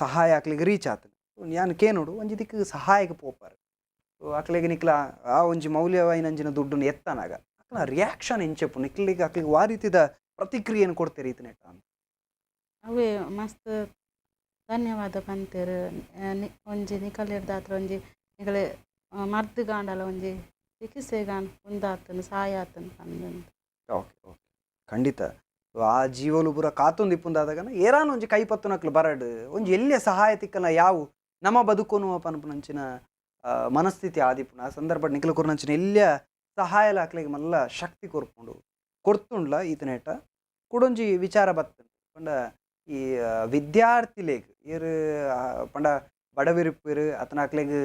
ಸಹಾಯ ಅಕ್ಲೆಗ್ ರೀಚ್ ಆತಂಡು. ಯಾನ್ ಕೇನೋಡು ಒಂಜಿ ದಿಕ್ಕು ಸಹಾಯಕ್ಕೆ ಪೋಪಾರ್. ಸೊ ಅಕ್ಲೆಗ್ ನಿಕ್ಲ ಆ ಒಂಜಿ ಮೌಲ್ಯವಾಯಿನಂಚಿನ ದುಡ್ಡನ್ನು ಎತ್ತನಾಗ ಅಕ್ಲ ರಿಯಾಕ್ಷನ್ ಎಂಚೆಪ್ಪು ನಿಕ್ಲಿಗೆ ಅಕ್ಲಿಗೆ ವಾ ರೀತಿದ ಪ್ರತಿಕ್ರಿಯೆಯನ್ನು ಕೊಡ್ತೀರಿ ಈತನೆಟ್ಟ ಅಂತ? ಅವೇ ಮಸ್ತ್ ಧನ್ಯವಾದ ಪಂತೇರು. ಒಂಜಿ ನಿಕಲಿರ್ದಾತ್ರ ಒಂಜಿ ನಿಕಲೆ ಮರ್ದು ಗಾಂಡಲ ಒಂಜಿ ಚಿಕಿತ್ಸೆಗಾನ್ ಉಂದಾತನು ಸಹಾಯ ಆತನು ಪಂದಂದು. ಓಕೆ ಓಕೆ, ಖಂಡಿತ. ಆ ಜೀವಲು ಪೂರ ಕಾತೊಂದು ಇಪ್ಪುಂದಾದಾಗನ ಏರಾನ ಒಂಜಿ ಕೈ ಪತ್ತುನಕ್ಲು ಬರಡು ಒಂಜಿ ಎಲ್ಲಿಯ ಸಹಾಯ ತಿಕ್ಕನ ಯಾವು ನಮ್ಮ ಬದುಕುನುವ ಪನ್ಪುನಂಚಿನ ಮನಸ್ಥಿತಿ ಆದಿಪ್ಪುನ ಆ ಸಂದರ್ಭ ನಿಕ್ಲು ಕೊರ್ನಂಚಿನ ಎಲ್ಲಿಯ ಸಹಾಯಲ ಅಕ್ಲೆಗ್ ಮಲ್ಲ ಶಕ್ತಿ ಕೊರ್ಪುಂಡು ಕೊರ್ತುಂಡ್ಲ ಈತನೇಟ. ಕುಡೊಂಜಿ ವಿಚಾರ ಬತ್ತುಂಡು ಪಂಡ ಈ ವಿದ್ಯಾರ್ಥಿಲೇಗ್ ಏರ್ ಪಂಡ ಬಡವಿರುಪಿರು ಅತನ ಅಕ್ಲೆಗ್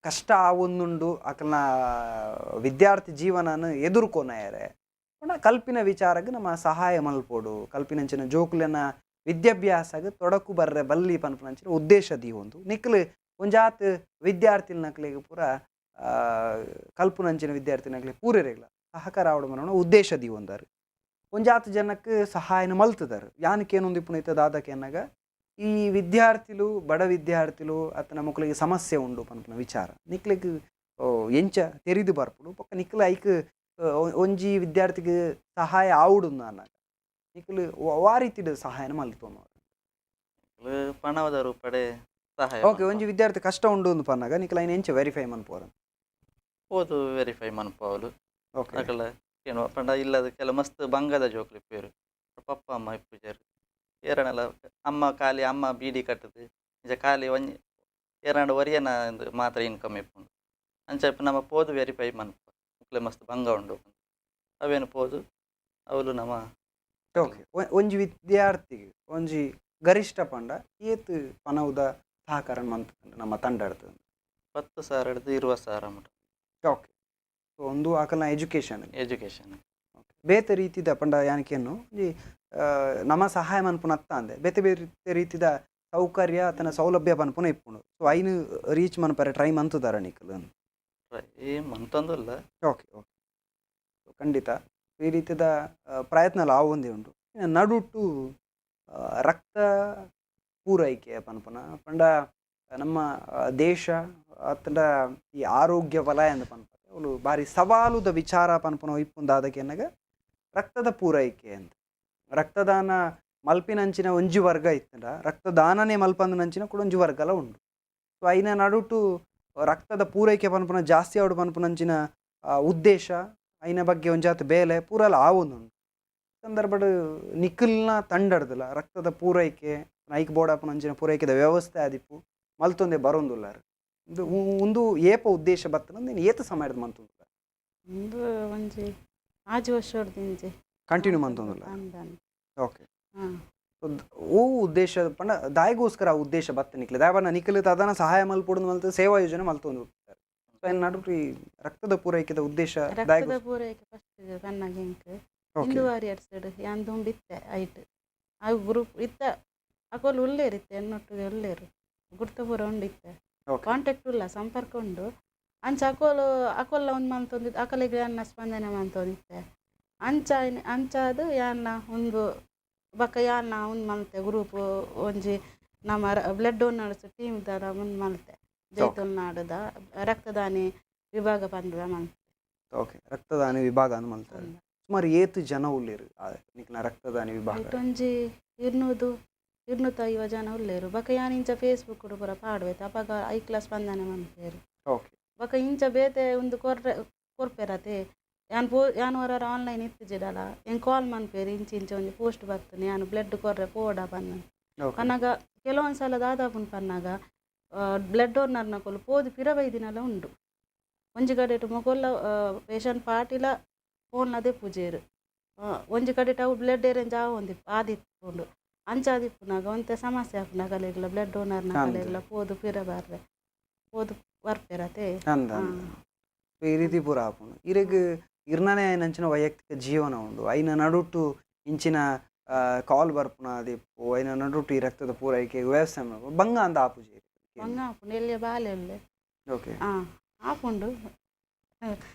ಕಷ್ಟ ಆವೊಂದುಂಡು ಅಕಲ್ನ ವಿದ್ಯಾರ್ಥಿ ಜೀವನನ ಎದುರ್ಕೊನಯರೆ ಪಂಡ ಕಲ್ಪಿನ ವಿಚಾರಗ್ ನಮ್ಮ ಸಹಾಯ ಮಲ್ಪೋಡು ಕಲ್ಪಿನಂಚಿನ ಜೋಕುಲೆನ ವಿದ್ಯಾಭ್ಯಾಸಗ್ ತೊಡಕು ಬರ್ರೆ ಬಲ್ಲಿ ಪನ್ಪುನಂಚಿನ ಉದ್ದೇಶ ದೀವೊಂದು ನಿಕ್ಲು ಒಂಜಾತ್ ವಿದ್ಯಾರ್ಥಿನಕ್ಲೆಗ್ ಪೂರ ಕಲ್ಪುನಂಚಿನ ವಿದ್ಯಾರ್ಥಿನಕ್ಲೆ ಪೂರೆರೆಗ್ಲ ಸಹಕಾರ ಆವಡು ಮನೋಣ ಉದ್ದೇಶ ದೀವೊಂದಾರು. ಒಂಜಾತ್ ಜನಕ್ಕೆ ಸಹಾಯನ ಮಲ್ತದಾರು. ಯಾನಕ್ಕೇನೊಂದು ಇಪ್ಪುನೈತ ದಾದಕ್ಕೆ ಈ ವಿದ್ಯಾರ್ಥಿಲು ಬಡ ವಿದ್ಯಾರ್ಥಿಲು ಅತನ ಮಕ್ಕಳಿಗೆ ಸಮಸ್ಯೆ ಉಂಡು ಪನ್ಪುನ ವಿಚಾರ ನಿಕ್ಲೆಗ್ ಎಂಚ ತೆರಿದು ಬರ್ಪುಡು ಪೊಕ್ಕ ನಿಕ್ಲೆ ಐಕ್ ಒಂಜಿ ವಿದ್ಯಾರ್ಥಿಗೆ ಸಹಾಯ ಆವುಡು ಅನ್ನಾಗ ನಿಕ್ಲು ವಾ ರೀತಿಡ್ ಸಹಾಯನ ಮಲ್ತೊನು ಪಣವದ ರೂಪಡೆ ಸಹಾಯ. ಓಕೆ, ಒಂಜಿ ವಿದ್ಯಾರ್ಥಿ ಕಷ್ಟ ಉಂಡು ಅಂದ್ ಪನ್ನಾಗ ನಿಕ್ಲೆ ಐನ್ ಎಂಚ ವೆರಿಫೈ ಮನ್ಪುವರ? ಪೋದು ವೆರಿಫೈ ಮನ್ಪುವಲು. ಓಕೆ, ಅಕಲ ಏನು ಪಂಡ ಇಲ್ಲದ ಕೆಲ ಮಸ್ತ್ ಬಂಗದ ಜೋಕ್ಲು ಇಪ್ಪೇರು ಪಪ್ಪ ಅಮ್ಮ ಇಪ್ಪುಜಾರು ಏರನಲ ಅಮ್ಮ ಖಾಲಿ ಅಮ್ಮ ಬೀಡಿ ಕಟ್ಟದು ಇಂಚ ಖಾಲಿ ಒಂಜಿ ಏರಾಂಡ ಒರಿಯನ ಮಾತ್ರ ಇನ್ಕಮ್ ಇಪ್ಪುಂಡು ಅಂಚ ನಮ್ಮ ಪೋದು ವೆರಿಫೈ ಮನ್ಪು ಮುಕ್ಲೆ ಮಸ್ತ್ ಬಂಗ ಉಂಡು ಅವೇನು ಪೋದು ಅವಲು ನಮ್ಮ. ಓಕೆ, ಒಂಜಿ ವಿದ್ಯಾರ್ಥಿಗೆ ಒಂಜಿ ಗರಿಷ್ಠ ಪಂಡ ಏತ್ ಪನವುದ ಸಹಕಾರ ಮಂತ್ ನಮ್ಮ ತಂಡ 10,000 ಹಿಡ್ದು 20,000 ಮುಟ. ಓಕೆ, ಸೊ ಒಂದು ಆಕಲ್ನ ಎಜುಕೇಶನ್. ಎಜುಕೇಶನ್. ಓಕೆ, ಬೇತೆ ರೀತಿದ ಪಂಡ ಯಾನಿಕೆನ್ನು ಒಂಜಿ ನಮ ಸಹಾಯ ಮನ್ಪುನ ಅತ್ತ ಬೇತೆ ಬೇತೆ ರೀತಿದ ಸೌಕರ್ಯ ತನ್ನ ಸೌಲಭ್ಯ ಪನ್ಪುನ ಇಪ್ಪುಂಡು. ಸೊ ಐನು ರೀಚ್ ಮನ್ಪರೆ ಟ್ರೈ ಮಂತುದಾರ ನಿಕುಲು? ಟ್ರೈ ಮಂತೊಂದುಲ್ಲ. ಓಕೆ ಓಕೆ, ಖಂಡಿತ ಈ ರೀತಿದ ಪ್ರಯತ್ನ ಆವೊಂದೇ ಉಂಡು. ನಡುಟು ರಕ್ತ ಪೂರೈಕೆ ಪನ್ಪುನ ಪಂಡ ನಮ್ಮ ದೇಶ ಅತ್ತಂಡ ಈ ಆರೋಗ್ಯ ವಲಯ ಅಂದ್ ಪನ್ಪ ಅವಳು ಬಾರಿ ಸವಾಲುದ ವಿಚಾರ ಪನ್ಪುನ ಇಪ್ಪುಂದಾದಕ್ಕೆ ಎನ್ನಗ ರಕ್ತದ ಪೂರೈಕೆ ಅಂತ. ರಕ್ತದಾನ ಮಲ್ಪಿನಂಚಿನ ಒಂಜಿ ವರ್ಗ ಇತ್ತಂಡ ರಕ್ತದಾನನೇ ಮಲ್ಪಂದನಂಚಿನ ಕೂಡ ಒಂಜಿ ವರ್ಗಲ ಉಂಡು. ಸೊ ಐನ ನಡುಟು ರಕ್ತದ ಪೂರೈಕೆ ಪನ್ಪುನ ಜಾಸ್ತಿ ಆವಡು ಪನ್ಪುನಂಚಿನ ಉದ್ದೇಶ ಐನ ಬಗ್ಗೆ ಒಂಜಾತ್ ಬೇಲೆ ಪೂರಲ ಆವೊಂದುಂಡು. ಸಂದರ್ಭಡ್ ನಿಖಲ್ನ ತಂಡಡ್ದಲ್ಲ ರಕ್ತದ ಪೂರೈಕೆ ಐಕ್ ಬೋಡಾಪುನಂಚಿನ ಪೂರೈಕೆದ ವ್ಯವಸ್ಥೆ ಆದಿಪ್ಪು ಮಲ್ತೊಂದೆ ಬರೋಂದುಲ್ಲಾರು. ಉಂದು ಏಪ ಉದ್ದೇಶ ಬತ್ತನ ಏತ ಸಮಯದ ಮಂತೊಂದುಲ್ಲ? ಉಂದು ಒಂಜಿ ಆಜಿ ವರ್ಷೊಡ್ದಿಂಚಿ ಕಂಟಿನ್ಯೂ ಮಂತೊಂದುಲ್ಲ. ಓಕೆ, ಓ ಉದ್ದೇಶ ಪಂಡ ದಾಯಿಗೋಸ್ಕರ ಆ ಉದ್ದೇಶ ಬತ್ತ ನಿಕ್ಲೆ ದಾಯ ನಿಖಲ್ ತದನ ಸಹಾಯ ಮಲ್ಪೊಡು ಮಲ್ತ ಸೇವಾ ಯೋಜನೆ ಮಲ್ತೊಂದು. ಸೊ ಐನ ನಡುಟು ಈ ರಕ್ತದ ಪೂರೈಕೆದ ಉದ್ದೇಶ? ರಕ್ತದ ಪೂರೈಕೆ ಫಸ್ಟ್ ಪನ್ನಾಗ ಎಂಕ್ ಹಿಂದೂ ವಾರಿಯರ್ಸ್ ಯಾನ್ ದುಂಬಿತ್ತೆ ಐಟ್ ಆ ಗ್ರೂಪ್ ಇತ್ತ ಅಕೋಲು ಉಲ್ಲೇರು ಇತ್ತೆ ಎನ್ನೊಟ್ಟಿಗೆ ಉಲ್ಲೇರು ಗುರ್ತ ಪೂರ ಉಂಡಿತ್ತೆ ಕಾಂಟ್ಯಾಕ್ಟ್ ಉಲ್ಲ ಸಂಪರ್ಕ ಉಂಡು. ಅಂಚ ಅಕೋಲು ಅಕೋಲ್ಲ ಒಂದು ಮಂತೊಂದು ಅಕಲಿಗೆ ಯಾನ್ನ ಸ್ಪಂದನೆ ಮಂತೊಂದಿತ್ತೆ. ಅಂಚ ಅಂಚಾದ್ ಯಾನ್ನ ಒಂದು ಬೊಕ್ಕ ಯಾನ್ನ ಒಂದು ಮಲ್ತೆ ಗ್ರೂಪ್ ಒಂಜಿ ನಮ್ಮ blood donors team ದಾರ ಒಂದು ಮಲ್ತೆ ಜೈತುಲ್ನಾಡುದ ರಕ್ತದಾನಿ ವಿಭಾಗ ಪಂದ್ರ ಮಲ್ತೆ. ಓಕೆ, ರಕ್ತದಾನಿ ವಿಭಾಗ ಅಂದ್ ಮಲ್ತಾರೆ. ಸುಮಾರು ಏತ್ ಜನ ಉಲ್ಲೇರು ನಿಕ್ನ ರಕ್ತದಾನಿ ವಿಭಾಗ? ಒಂಜಿ 200 250 ಜನ ಉಲ್ಲೇರು. ಬೊಕ್ಕ ಯಾನ್ ಇಂಚ ಫೇಸ್ಬುಕ್ ಪೂರ ಪಾಡ್ವೆತೆ ಅಪಗ ಐಕ್ಲ ಸ್ಪಂದನೆ ಮನ್ಪೇರು. ಓಕೆ, ಬೊಕ್ಕ ಇಂಚ ಬೇತೆ ಒಂದು ಕೊರ್ರೆ ಕೊರ್ಪೆರತೆ ಯಾನ್ ಯಾನ್ ಹೊರ ಆನ್ಲೈನ್ ಇತ್ತಿಜಿಡಲ ಎಂಕ್ ಕಾಲ್ ಮನ್ಪೇರು ಇಂಚ ಇಂಚ ಒಂಜಿ ಪೋಸ್ಟ್ ಬರ್ತನೆ ಯಾನ್ ಬ್ಲಡ್ ಕೊರ್ರೆ ಪೋಡ ಪನ್ನ ಪನ್ನಾಗ ಕೆಲವೊಂದು ಸಲ ದಾದಾಪುಂಡು ಪನ್ನಾಗ ಬ್ಲಡ್ ಡೋನರ್ನಕುಲು ಪೋದು ಪಿರ ಬೈದಿನಲ ಉಂಡು. ಒಂಜಿ ಕಡೆಟ್ ಮೊಕೊಲ್ಲ ಪೇಷಂಟ್ ಪಾಟಿಲ ಫೋನ್ ಅದೇ ಪೂಜೇರು ಒಂಜಿ ಕಡೆಟ್ ಅವು ಬ್ಲಡ್ ಏರೆಂಜ್ ಆವೊಂದು ಆದಿಪ್ಪುಂಡು. ಅಂಚಾದಿಪ್ಪುನಾಗ ಒಂತೆ ಸಮಸ್ಯೆ ಆಪುಂಡು ಬ್ಲಡ್ ಡೋನರ್ನಕಲೆಗ್ಲ ಪೋದು ಪಿರ ಬರ್ರೆ ಪೋದು ಬರ್ಪೆರತೆ. ಈ ರೀತಿ ಪೂರ ಆಪುಂಡು. ಇರೆಗ್ ಇರ್ನನೇ ನಂಚಿನ ವೈಯಕ್ತಿಕ ಜೀವನ ಉಂಡು, ಐನ ನಡುಟು ಇಂಚಿನ ಕಾಲ್ ಬರ್ಪುನ ಅದಿಪ್ಪು ಐನ ನಡುಟು ಈ ರಕ್ತದ ಪೂರೈಕೆ ವ್ಯವಸ್ಥೆ ಬಂಗ ಅಂದ ಆಪುಜಿ? ಬಂಗ ಆಪುಂಡು ಎಲ್ಲಿಯ ಬಾಲೆ ಉಲ್ಲೆ. ಓಕೆ, ಆಪುಂಡು.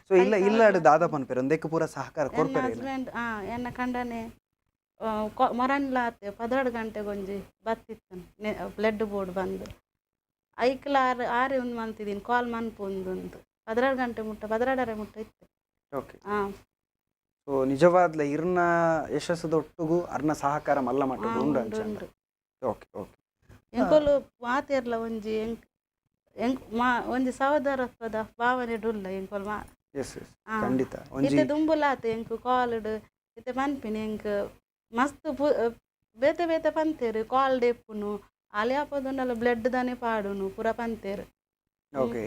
ಸೊ ಇಲ್ಲ ಇಲ್ಲ ದಾದಾ ಪನ್ಪೆರ್ ಒಂದಕ್ಕೆ ಪೂರ ಸಹಕಾರ ಕೊರ್ಪೆರ್? ಹಸ್ಬೆಂಡ್ ಎನ್ನ ಕಂಡನೆ ಮೊರನ್ಲ ಆತೆ 12 ಗಂಟೆಗೊಂಜಿ ಬತ್ತಿತ್ತು ಬ್ಲಡ್ ಬೋರ್ಡ್ ಬಂದು ಐಕ್ಲ ಆರು ಆರೆ ಒಂದು ಮಂತಿದ್ದೀನಿ ಕಾಲ್ ಮನ್ಪು ಒಂದು 12 ಗಂಟೆ ಮುಟ್ಟ 12:30 ಮುಟ್ಟ ಇತ್ತು. ಓಕೆ, ಸೊ ನಿಜವಾದ್ಲ ಇರ್ನ ಯಶಸ್ಸದೊಟ್ಟುಗು ಅರ್ನ ಸಹಕಾರ ಮಲ್ಲ ಮಟ್ಟದ ಉಂಡು ಅಂಚ. ಓಕೆ ಓಕೆ, ಎಂಕೊಲು ಮಾತೆರ್ಲ ಒಂಜಿ ಎಂಕ್ ಎಂಕ್ ಮಾ ಒಂಜಿ ಸಹೋದರತ್ವದ ಭಾವನೆ ಉಲ್ಲ ಎಂಕೊಲು ಮಾ. ಎಸ್ ಎಸ್, ಖಂಡಿತ. ಇತ್ತೆ ದುಂಬುಲಾತ ಎಂಕ್ ಕಾಲ್ಡ್ ಇತ್ತೆ ಪನ್ಪಿನಿ ಎಂಕ್ ಮಸ್ತ್ ಬೇತೆ ಬೇತೆ ಪಂತೇರು ಕಾಲ್ ಡೆಪ್ಪುನು ಅಲೆ ಆಪದುಂಡಲ ಬ್ಲಡ್ ದಾನೆ ಪಾಡುನು ಪೂರ ಪಂತೇರು. ಓಕೆ,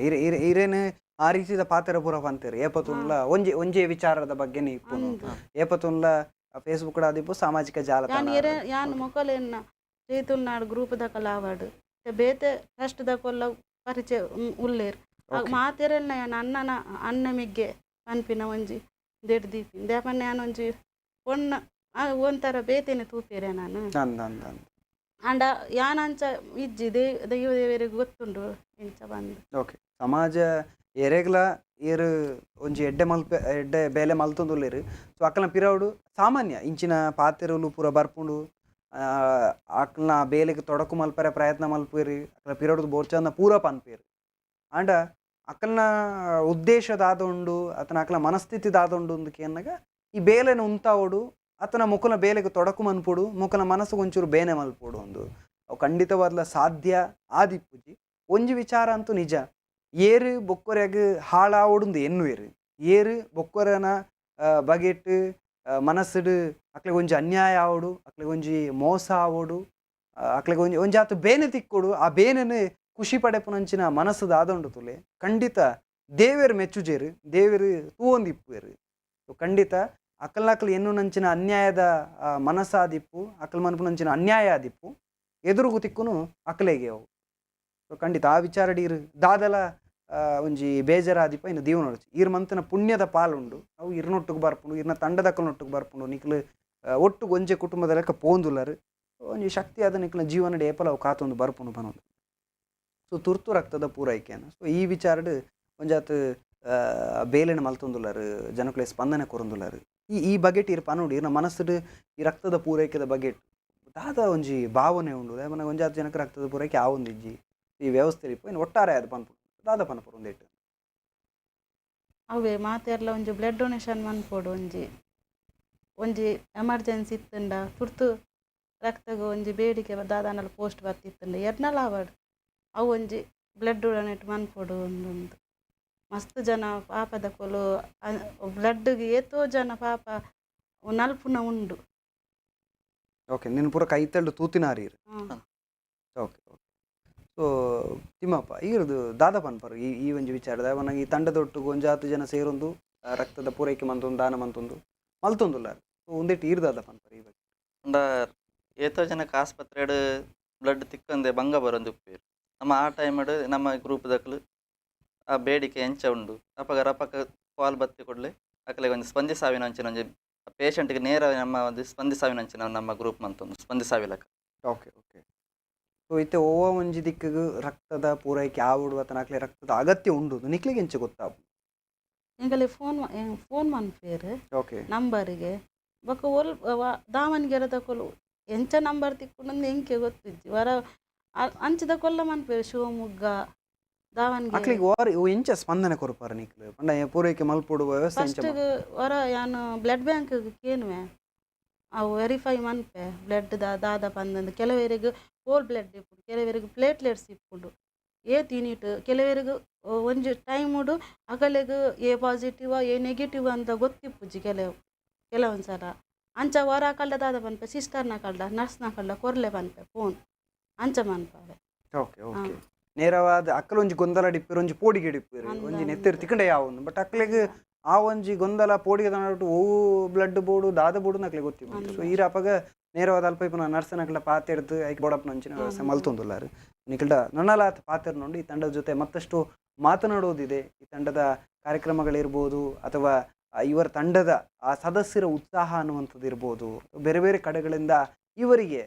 ಇರೇನು ಆ ರೀತಿದ ಪಾತ್ರ ಪೂರ ಪಂತೇರು ಏಪತುನ್ಲ ಒಂಜಿ ಒಂಜೇ ವಿಚಾರದ ಬಗ್ಗೆ ಇಪ್ಪುನು ಏಪತುನ್ಲ ಫೇಸ್ಬುಕ್ ಆದಿಪ್ಪು ಸಾಮಾಜಿಕ ಜಾಲತಾಣ. ಯಾನ್ ಮೊಕಲೆನ್ನ ಜೈತುಲ್ನಾಡು ಗ್ರೂಪ್ ದಕಲ ಆವಡ್ ಬೇತೆ ಟ್ರಸ್ಟ್ ದಕೊಲ್ಲ ಪರಿಚಯ ಉಲ್ಲೇರು ಮಾತೆರೆಲ್ಲ ಯಾನ್ ಅಣ್ಣನ ಅಣ್ಣ ಮಿಗ್ಗೆ ಪನ್ಪಿನ ಒಂಜಿ ದೆಡ್ ದೀಪಿನ ದೇಪಣ್ಣ ಯಾನ್ ಒಂಜಿ ಪೊಣ್ಣ ಒಂಥರ ಬೇತೆನೆ ತೂಪೇರೆ ನಾನು. ಅಂಡ ಯಾನ್ ಅಂಚ ಇಜ್ಜಿ ದೈವ ದೇವರಿಗೆ ಗೊತ್ತುಂಡು ಇಂಚ ಬಂದು. ಓಕೆ, ಸಮಾಜ ಎರೆಗ್ಲ ಏರು ಒಂಜಿ ಎಡ್ಡೆ ಮಲ್ಪೆ ಎಡ್ಡೆ ಬೇಲೆ ಮಲ್ತೊಂದುಲ್ಲೇರು. ಸೊ ಅಕ್ಕನ ಪಿರವುಡು ಸಾಮಾನ್ಯ ಇಂಚಿನ ಪಾತೆರುಲು ಪೂರ ಬರ್ಪುಂಡು ಅಕ್ಕನ ಬೇಲೆಗೆ ತೊಡಕು ಮಲ್ಪರೆ ಪ್ರಯತ್ನ ಮಲ್ಪೇರು ಅಕ್ಕನ ಪಿರವುಡು ಬೋರ್ಚಂದ ಪೂರ ಪನ್ಪೇರು. ಆಂಡ ಅಕ್ಕನ ಉದ್ದೇಶ ದಾದೊಂಡು ಅತನ ಅಕ್ಕನ ಮನಸ್ಥಿತಿ ದಾದೊಂಡು ಅಂದಕ್ಕೆ ಈ ಬೇಲೆನ ಉಂತಾವಡು ಆತನ ಮುಖನ ಬೇಲೆಗೆ ತೊಡಕು ಮನ್ಪೊಡು ಮುಖನ ಮನಸ್ಸು ಒಂಚೂರು ಬೇನೆ ಮಲ್ಪೊಡು ಒಂದು ಅವು ಖಂಡಿತವಾದ್ಲ ಸಾಧ್ಯ ಆದಿಪ್ಪುಜಿ. ಒಂಜಿ ವಿಚಾರ ಅಂತೂ ನಿಜ, ಏರು ಬೊಕ್ಕೊರೆಗ್ ಹಾಳಾವೊಡುಂದು ಎನ್ನುವೇರು ಏರು ಬೊಕ್ಕೊರೆನ ಬಗೆಟ್ ಮನಸ್ಸುಡು ಅಕ್ಲೆಗ್ ಒಂಜಿ ಅನ್ಯಾಯ ಆವೊಡು ಅಕ್ಲೆಗ್ ಒಂಜಿ ಮೋಸ ಆವೊಡು ಅಕ್ಲೆಗ್ ಒಂಜಿ ಒಂಜಾತ್ ಬೇನೆ ತಿಕ್ಕೊಡು ಆ ಬೇನೆನು ಖುಷಿ ಪಡೆಪುನಂಚಿನ ಮನಸ್ಸು ದಾದೊಂಡು ತುಲೆ ಖಂಡಿತ ದೇವೆರ್ ಮೆಚ್ಚುಜೇರು ದೇವೆರ್ ತೂವೊಂದಿಪ್ಪುವೆರು. ಖಂಡಿತ ಅಕಲ್ನಕಲ್ ಎನ್ನುನಂಚಿನ ಅನ್ಯಾಯದ ಮನಸ್ಸಾದಿಪ್ಪು ಅಕಲ್ ಮನ್ಪುನಂಚಿನ ಅನ್ಯಾಯ ಆದಿಪ್ಪು ಎದುರುಗು ತಿಕ್ಕುನು ಅಕಲೆಗೆ ಅವು. ಸೊ ಖಂಡಿತ ಆ ವಿಚಾರಡೀರು ದಾದಲ ಒಂಜಿ ಬೇಜಾರಾದಿಪ್ಪ ಇನ್ನು ದೀವನೊಡ್ಚಿ ಈರ್ ಮಂತನ ಪುಣ್ಯದ ಪಾಲುಂಡು. ಅವು ಇರ್ನೊಟ್ಟುಗು ಬರ್ಪುಂಡು, ಇರ್ನ ತಂಡದಕ್ಕಲ್ನೊಟ್ಟುಗು ಬರ್ಪುಂಡು. ನಿಕ್ಲು ಒಟ್ಟುಗು ಒಂಜೆ ಕುಟುಂಬದ ಲೆಕ್ಕ ಪೋಂದುಲ್ಲರು. ಒಂಜಿ ಶಕ್ತಿ ಆದ ನಿಕ್ಲ ಜೀವನಡ್ ಏಪಲ ಅವು ಕಾತೊಂದು ಬರ್ಪುಂಡು ಪನೊಂದು. ಸೊ ತುರ್ತು ರಕ್ತದ ಪೂರೈಕೆನ ಸೊ ಈ ವಿಚಾರಡ್ ಒಂಜಾತ್ ಬೇಲೆನ ಮಲ್ತೊಂದುಲ್ಲರು, ಜನಕುಲೆ ಸ್ಪಂದನೆ ಕೊರೊಂದುಲ್ಲರು. ಈ ಈ ಬಗೆಟ್ ಇರ್ ಪನೊಡು, ಇರ್ನ ಮನಸ್ಸುಡ್ ಈ ರಕ್ತದ ಪೂರೈಕೆದ ಬಗೆಟ್ ದಾದ ಒಂಜಿ ಭಾವನೆ ಉಂಡು. ದಾಯೆ ಒಂಜಾತ್ ಜನಕ್ಕೆ ರಕ್ತದ ಪೂರೈಕೆ ಆವೊಂದಿಜ್ಜಿ ಈ ವ್ಯವಸ್ಥೆ ಇಪ್ಪು ಇನ್ನು ಒಟ್ಟಾರೆ ಅದು ಪನ್ಪುಂಡು ದಾದ ಪನ್ಪುರು ಒಂದೇಟ್. ಅವೇ ಮಾತೆರ್ಲ ಒಂಜಿ ಬ್ಲಡ್ ಡೊನೇಷನ್ ಮನ್ಪೊಡು. ಒಂಜಿ ಒಂಜಿ ಎಮರ್ಜೆನ್ಸಿ ಇತ್ತುಂಡ ತುರ್ತು ರಕ್ತಗ್ ಒಂಜಿ ಬೇಡಿಕೆ ದಾದಾಂಡಲ ಪೋಸ್ಟ್ ಬತ್ತಿತ್ತುಂಡ ಎರ್ನಲ ಆವಡ್ ಅವು ಒಂಜಿ ಬ್ಲಡ್ ಡೊನೇಟ್ ಮನ್ಪೊಡು ಒಂದೊಂದು. ಮಸ್ತ್ ಜನ ಪಾಪದಕುಲು ಬ್ಲಡ್ಗೆ ಏತೋ ಜನ ಪಾಪ ನಲ್ಪುನ ಉಂಡು. ಓಕೆ, ನಿನ್ನ ಪೂರ ಕೈತಲ್ಡು ತೂತಿನಾರೀರ್. Okay okay. ಸೊ ತಿಮ್ಮಪ್ಪ ಈರ್ದು ದಾದ ಪನ್ಪರು ಈ ಈ ಒಂಜಿ ವಿಚಾರದ ಈ ತಂಡದೊಟ್ಟುಗು ಒಂಜಾತು ಜನ ಸೇರೊಂದು ರಕ್ತದ ಪೂರೈಕೆ ಮಂತೊಂದು ದಾನ ಮಂತೊಂದು ಮಲ್ತೊಂದುಲ್ಲಾರ್. ಸೊ ಒಂದೆಟ್ ಈರ್ ದಾದ ಪನ್ಪರು ಈ ಬಗ್ಗೆ? ಪಂಡ ಏತೋ ಜನಕ್ಕೆ ಆಸ್ಪತ್ರೆಡ್ ಬ್ಲಡ್ ತಿಕ್ಕಂದೆ ಬಂಗ ಬರೊಂದು ಉಪ್ಪೇರು. ನಮ್ಮ ಆ ಟೈಮ್ಡ್ ನಮ್ಮ ಗ್ರೂಪ್ದಕ್ಲು ಆ ಬೇಡಿಕೆ ಎಂಚ ಉಂಡು ಅಪಗ ರಪಕ್ಕ ಕಾಲ್ ಬತ್ತಿ ಕೂಡಲೇ ಅಕಲೆಗ್ ಒಂಜಿ ಸ್ಪಂದಿಸಾವಿನ ಅಂಚಿನ ಒಂಜಿ ಪೇಷಂಟ್ಗೆ ನೇರ ನಮ್ಮ ಒಂದು ಸ್ಪಂದಿಸಾವಿನ ಅಂಚಿನ ನಮ್ಮ ಗ್ರೂಪ್ ಮಂತೊಂದು ಸ್ಪಂದಿಸಾವಿಲಕ. Okay okay. ಸೊ ಇತ್ತೆ ಓವ ಒಂಜಿ ದಿಕ್ಕಿಗ್ ರಕ್ತದ ಪೂರೈಕೆ ಆವೊಡು ಅತನ ಅಕ್ಲೆ ರಕ್ತದ ಅಗತ್ಯ ಉಂಡು ನಿಕ್ಲೆಗ್ ಎಂಚ ಗೊತ್ತಾಪು? ಎಂಕಲೆ ಫೋನ್ ಫೋನ್ ಮನ್ಪೇರು. ಓಕೆ. ನಂಬರಿಗೆ ಬೊಕ್ಕ ಒಲ್ ದಾವಣಗೆರೆದಕುಲು ಎಂಚ ನಂಬರ್ ತಿಕ್ಕುಂಡು ಎಂಕೆ ಗೊತ್ತಿಜ್ಜಿ. ವರ ಅಂಚದ ಕೊಲ್ಲ ಮನ್ಪೇರು ಶಿವಮೊಗ್ಗ ದಾವಣಗೆರೆ. ಅಕ್ಲೆಗ್ ವಾರ್ ಎಂಚ ಸ್ಪಂದನೆ ಕೊರ್ಪಾರ ನಿಕ್ಲು? ಪಂಡ ಪೂರೈಕೆ ಮಲ್ಪೊಡು ವ್ಯವಸ್ಥೆ ಎಂಚ? ಫಸ್ಟ್ ವರ ಯಾನ್ ಬ್ಲಡ್ ಬ್ಯಾಂಕ್ ಕೇನುವೆ, ಅವು ವೆರಿಫೈ ಮನ್ಪೆ ಬ್ಲಡ್ ದಾದ ಪಂದಂದು. ಕೆಲವರಿಗೆ ಹೋಲ್ ಬ್ಲಡ್ ಇಪ್ಪುಂಡು, ಕೆಲವರಿಗೆ ಪ್ಲೇಟ್ಲೆಟ್ಸ್ ಇಪ್ಪುಂಡು. ಏತ್ ಯೂನಿಟ್ ಕೆಲವರಿಗೆ ಒಂಜಿ ಟೈಮುಡು ಅಕಲೆಗ್ ಎ ಪಾಸಿಟಿವ್ ಎ ನೆಗೆಟಿವ್ ಅಂತ ಗೊತ್ತಿಪ್ಪುಜಿ ಕೆಲವು ಕೆಲವೊಂದು ಸಲ. ಅಂಚ ವರ ಕಲ್ಡ ದಾದ ಪನ್ಪೆ ಸಿಸ್ಟರ್ನ ಕಲ್ಡ ನರ್ಸ್ನ ಕಲ್ಡ ಕೊರ್ಲೆ ಪನ್ಪೆ ಫೋನ್ ಅಂಚ ಮನ್ಪವೆ. Okay okay. ನೇರವಾದ ಅಕ್ಕಲ ಒಂಜಿ ಗೊಂದಲ ಡಿಪ್ಪೇರು, ಒಂಜಿ ಪೋಡಿಗೆ ಡಿಪ್ಪೇರು, ಒಂಜಿ ನೆತ್ತೆರ್ ತಿಕ್ಕಂಡೆ ಯಾವೊಂದು. ಬಟ್ ಅಕ್ಲೆಗ್ ಆ ಒಂಜಿ ಗೊಂದಲ ಪೋಡಿಗೆ ನಡುಟು ಓವು ಬ್ಲಡ್ ಬೋಡು ದಾದ ಬೋಡು ಅಕ್ಲೆಗ್ ಗೊತ್ತಿಪ್ಪುಜಿ. ಸೊ ಈರ್ ಅಪಗ ನೇರವಾದ ಅಲ್ಪ ಇಪ್ಪುನ ನರ್ಸನಕ್ಲ ಪಾತೆರ್ದು ಐಕ್ ಬೋಡಪ್ಪನ ಅಂಚಿನ ವ್ಯವಸ್ಥೆ ಮಲ್ತೊಂದುಲ್ಲಾರು. ನಿಕಲ್ಡ ನನಲಾತ್ ಪಾತೆರ್ನೊಂಡು ಈ ತಂಡದ ಜೊತೆ ಮತ್ತಷ್ಟು ಮಾತನಾಡೋದಿದೆ. ಈ ತಂಡದ ಕಾರ್ಯಕ್ರಮಗಳಿರ್ಬೋದು ಅಥವಾ ಇವರ ತಂಡದ ಆ ಸದಸ್ಯರ ಉತ್ಸಾಹ ಅನ್ನುವಂಥದ್ದು ಇರ್ಬೋದು, ಬೇರೆ ಬೇರೆ ಕಡೆಗಳಿಂದ ಇವರಿಗೆ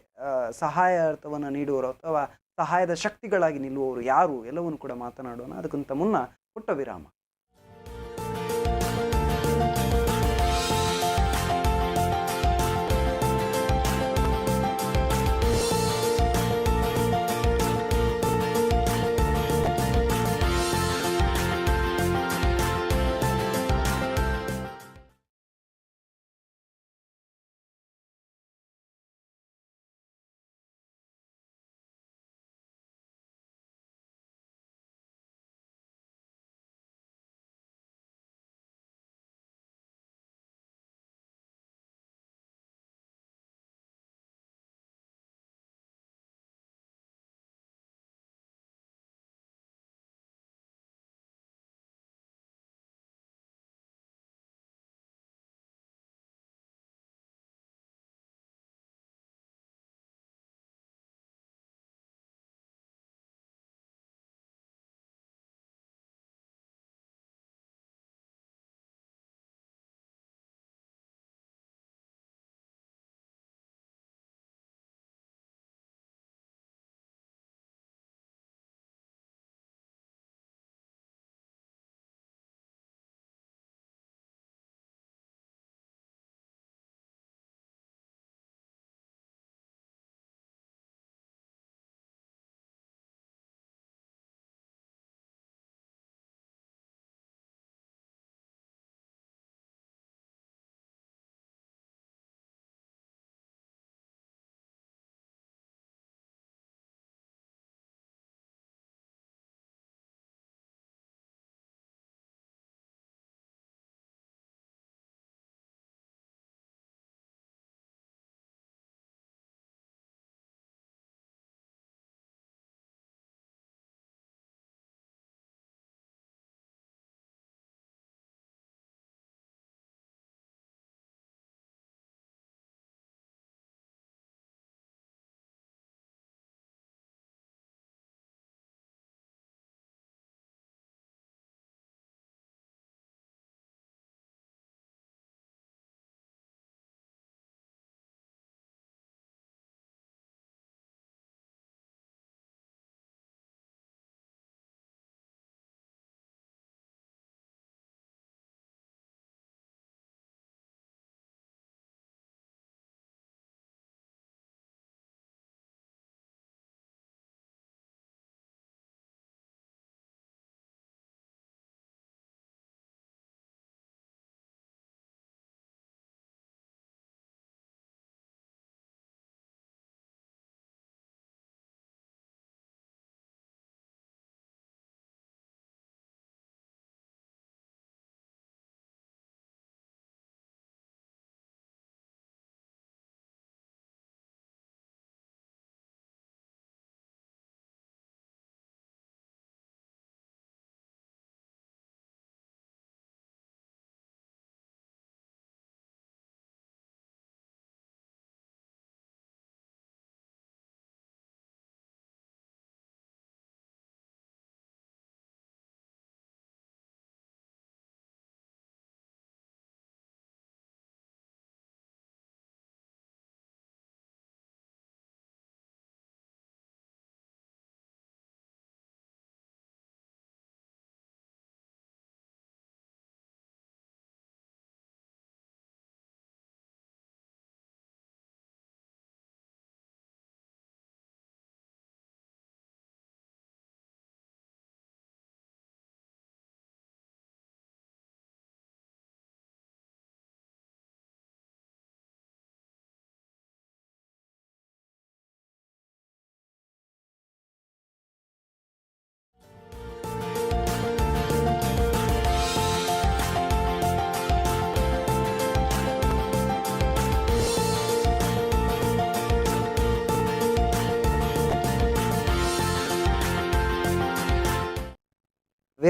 ಸಹಾಯಾರ್ಥವನ್ನು ನೀಡುವವರು ಅಥವಾ ಸಹಾಯದ ಶಕ್ತಿಗಳಾಗಿ ನಿಲ್ಲುವವರು ಯಾರು ಎಲ್ಲವನ್ನು ಕೂಡ ಮಾತನಾಡೋಣ. ಅದಕ್ಕಿಂತ ಮುನ್ನ ಪುಟ್ಟ ವಿರಾಮ.